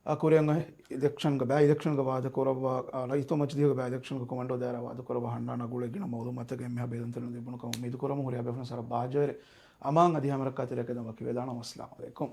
އަ، ކުރިއަށް އޮތް އިލެކްޝަންގެ، ބައި އިލެކްޝަންގެ ވާދަ ކުރައްވާ، އަ، ރައްޔިތު މަޖިލީހުގެ ބައި އިލެކްޝަންގެ ކޮމަންޑޫ ދާއިރާ ވާދަ ކުރައްވާ ހަންނާނާ ގުޅޭ ގިނަ މައުލޫމާތުތަކެއް އެންމެހާ ބެލުންތެރިން ލިބުނު ކަމަށް އުއްމީދު ކުރަމުން ހުރިހާ ބޭފުޅުން ސަރަ ބާއްޖަވެރި އަމާން އަދި ހަމަރައްކާތެރިއަކަށް ވަކިވެދާނަން. ވައްސަލާމު ޢަލައިކުމް.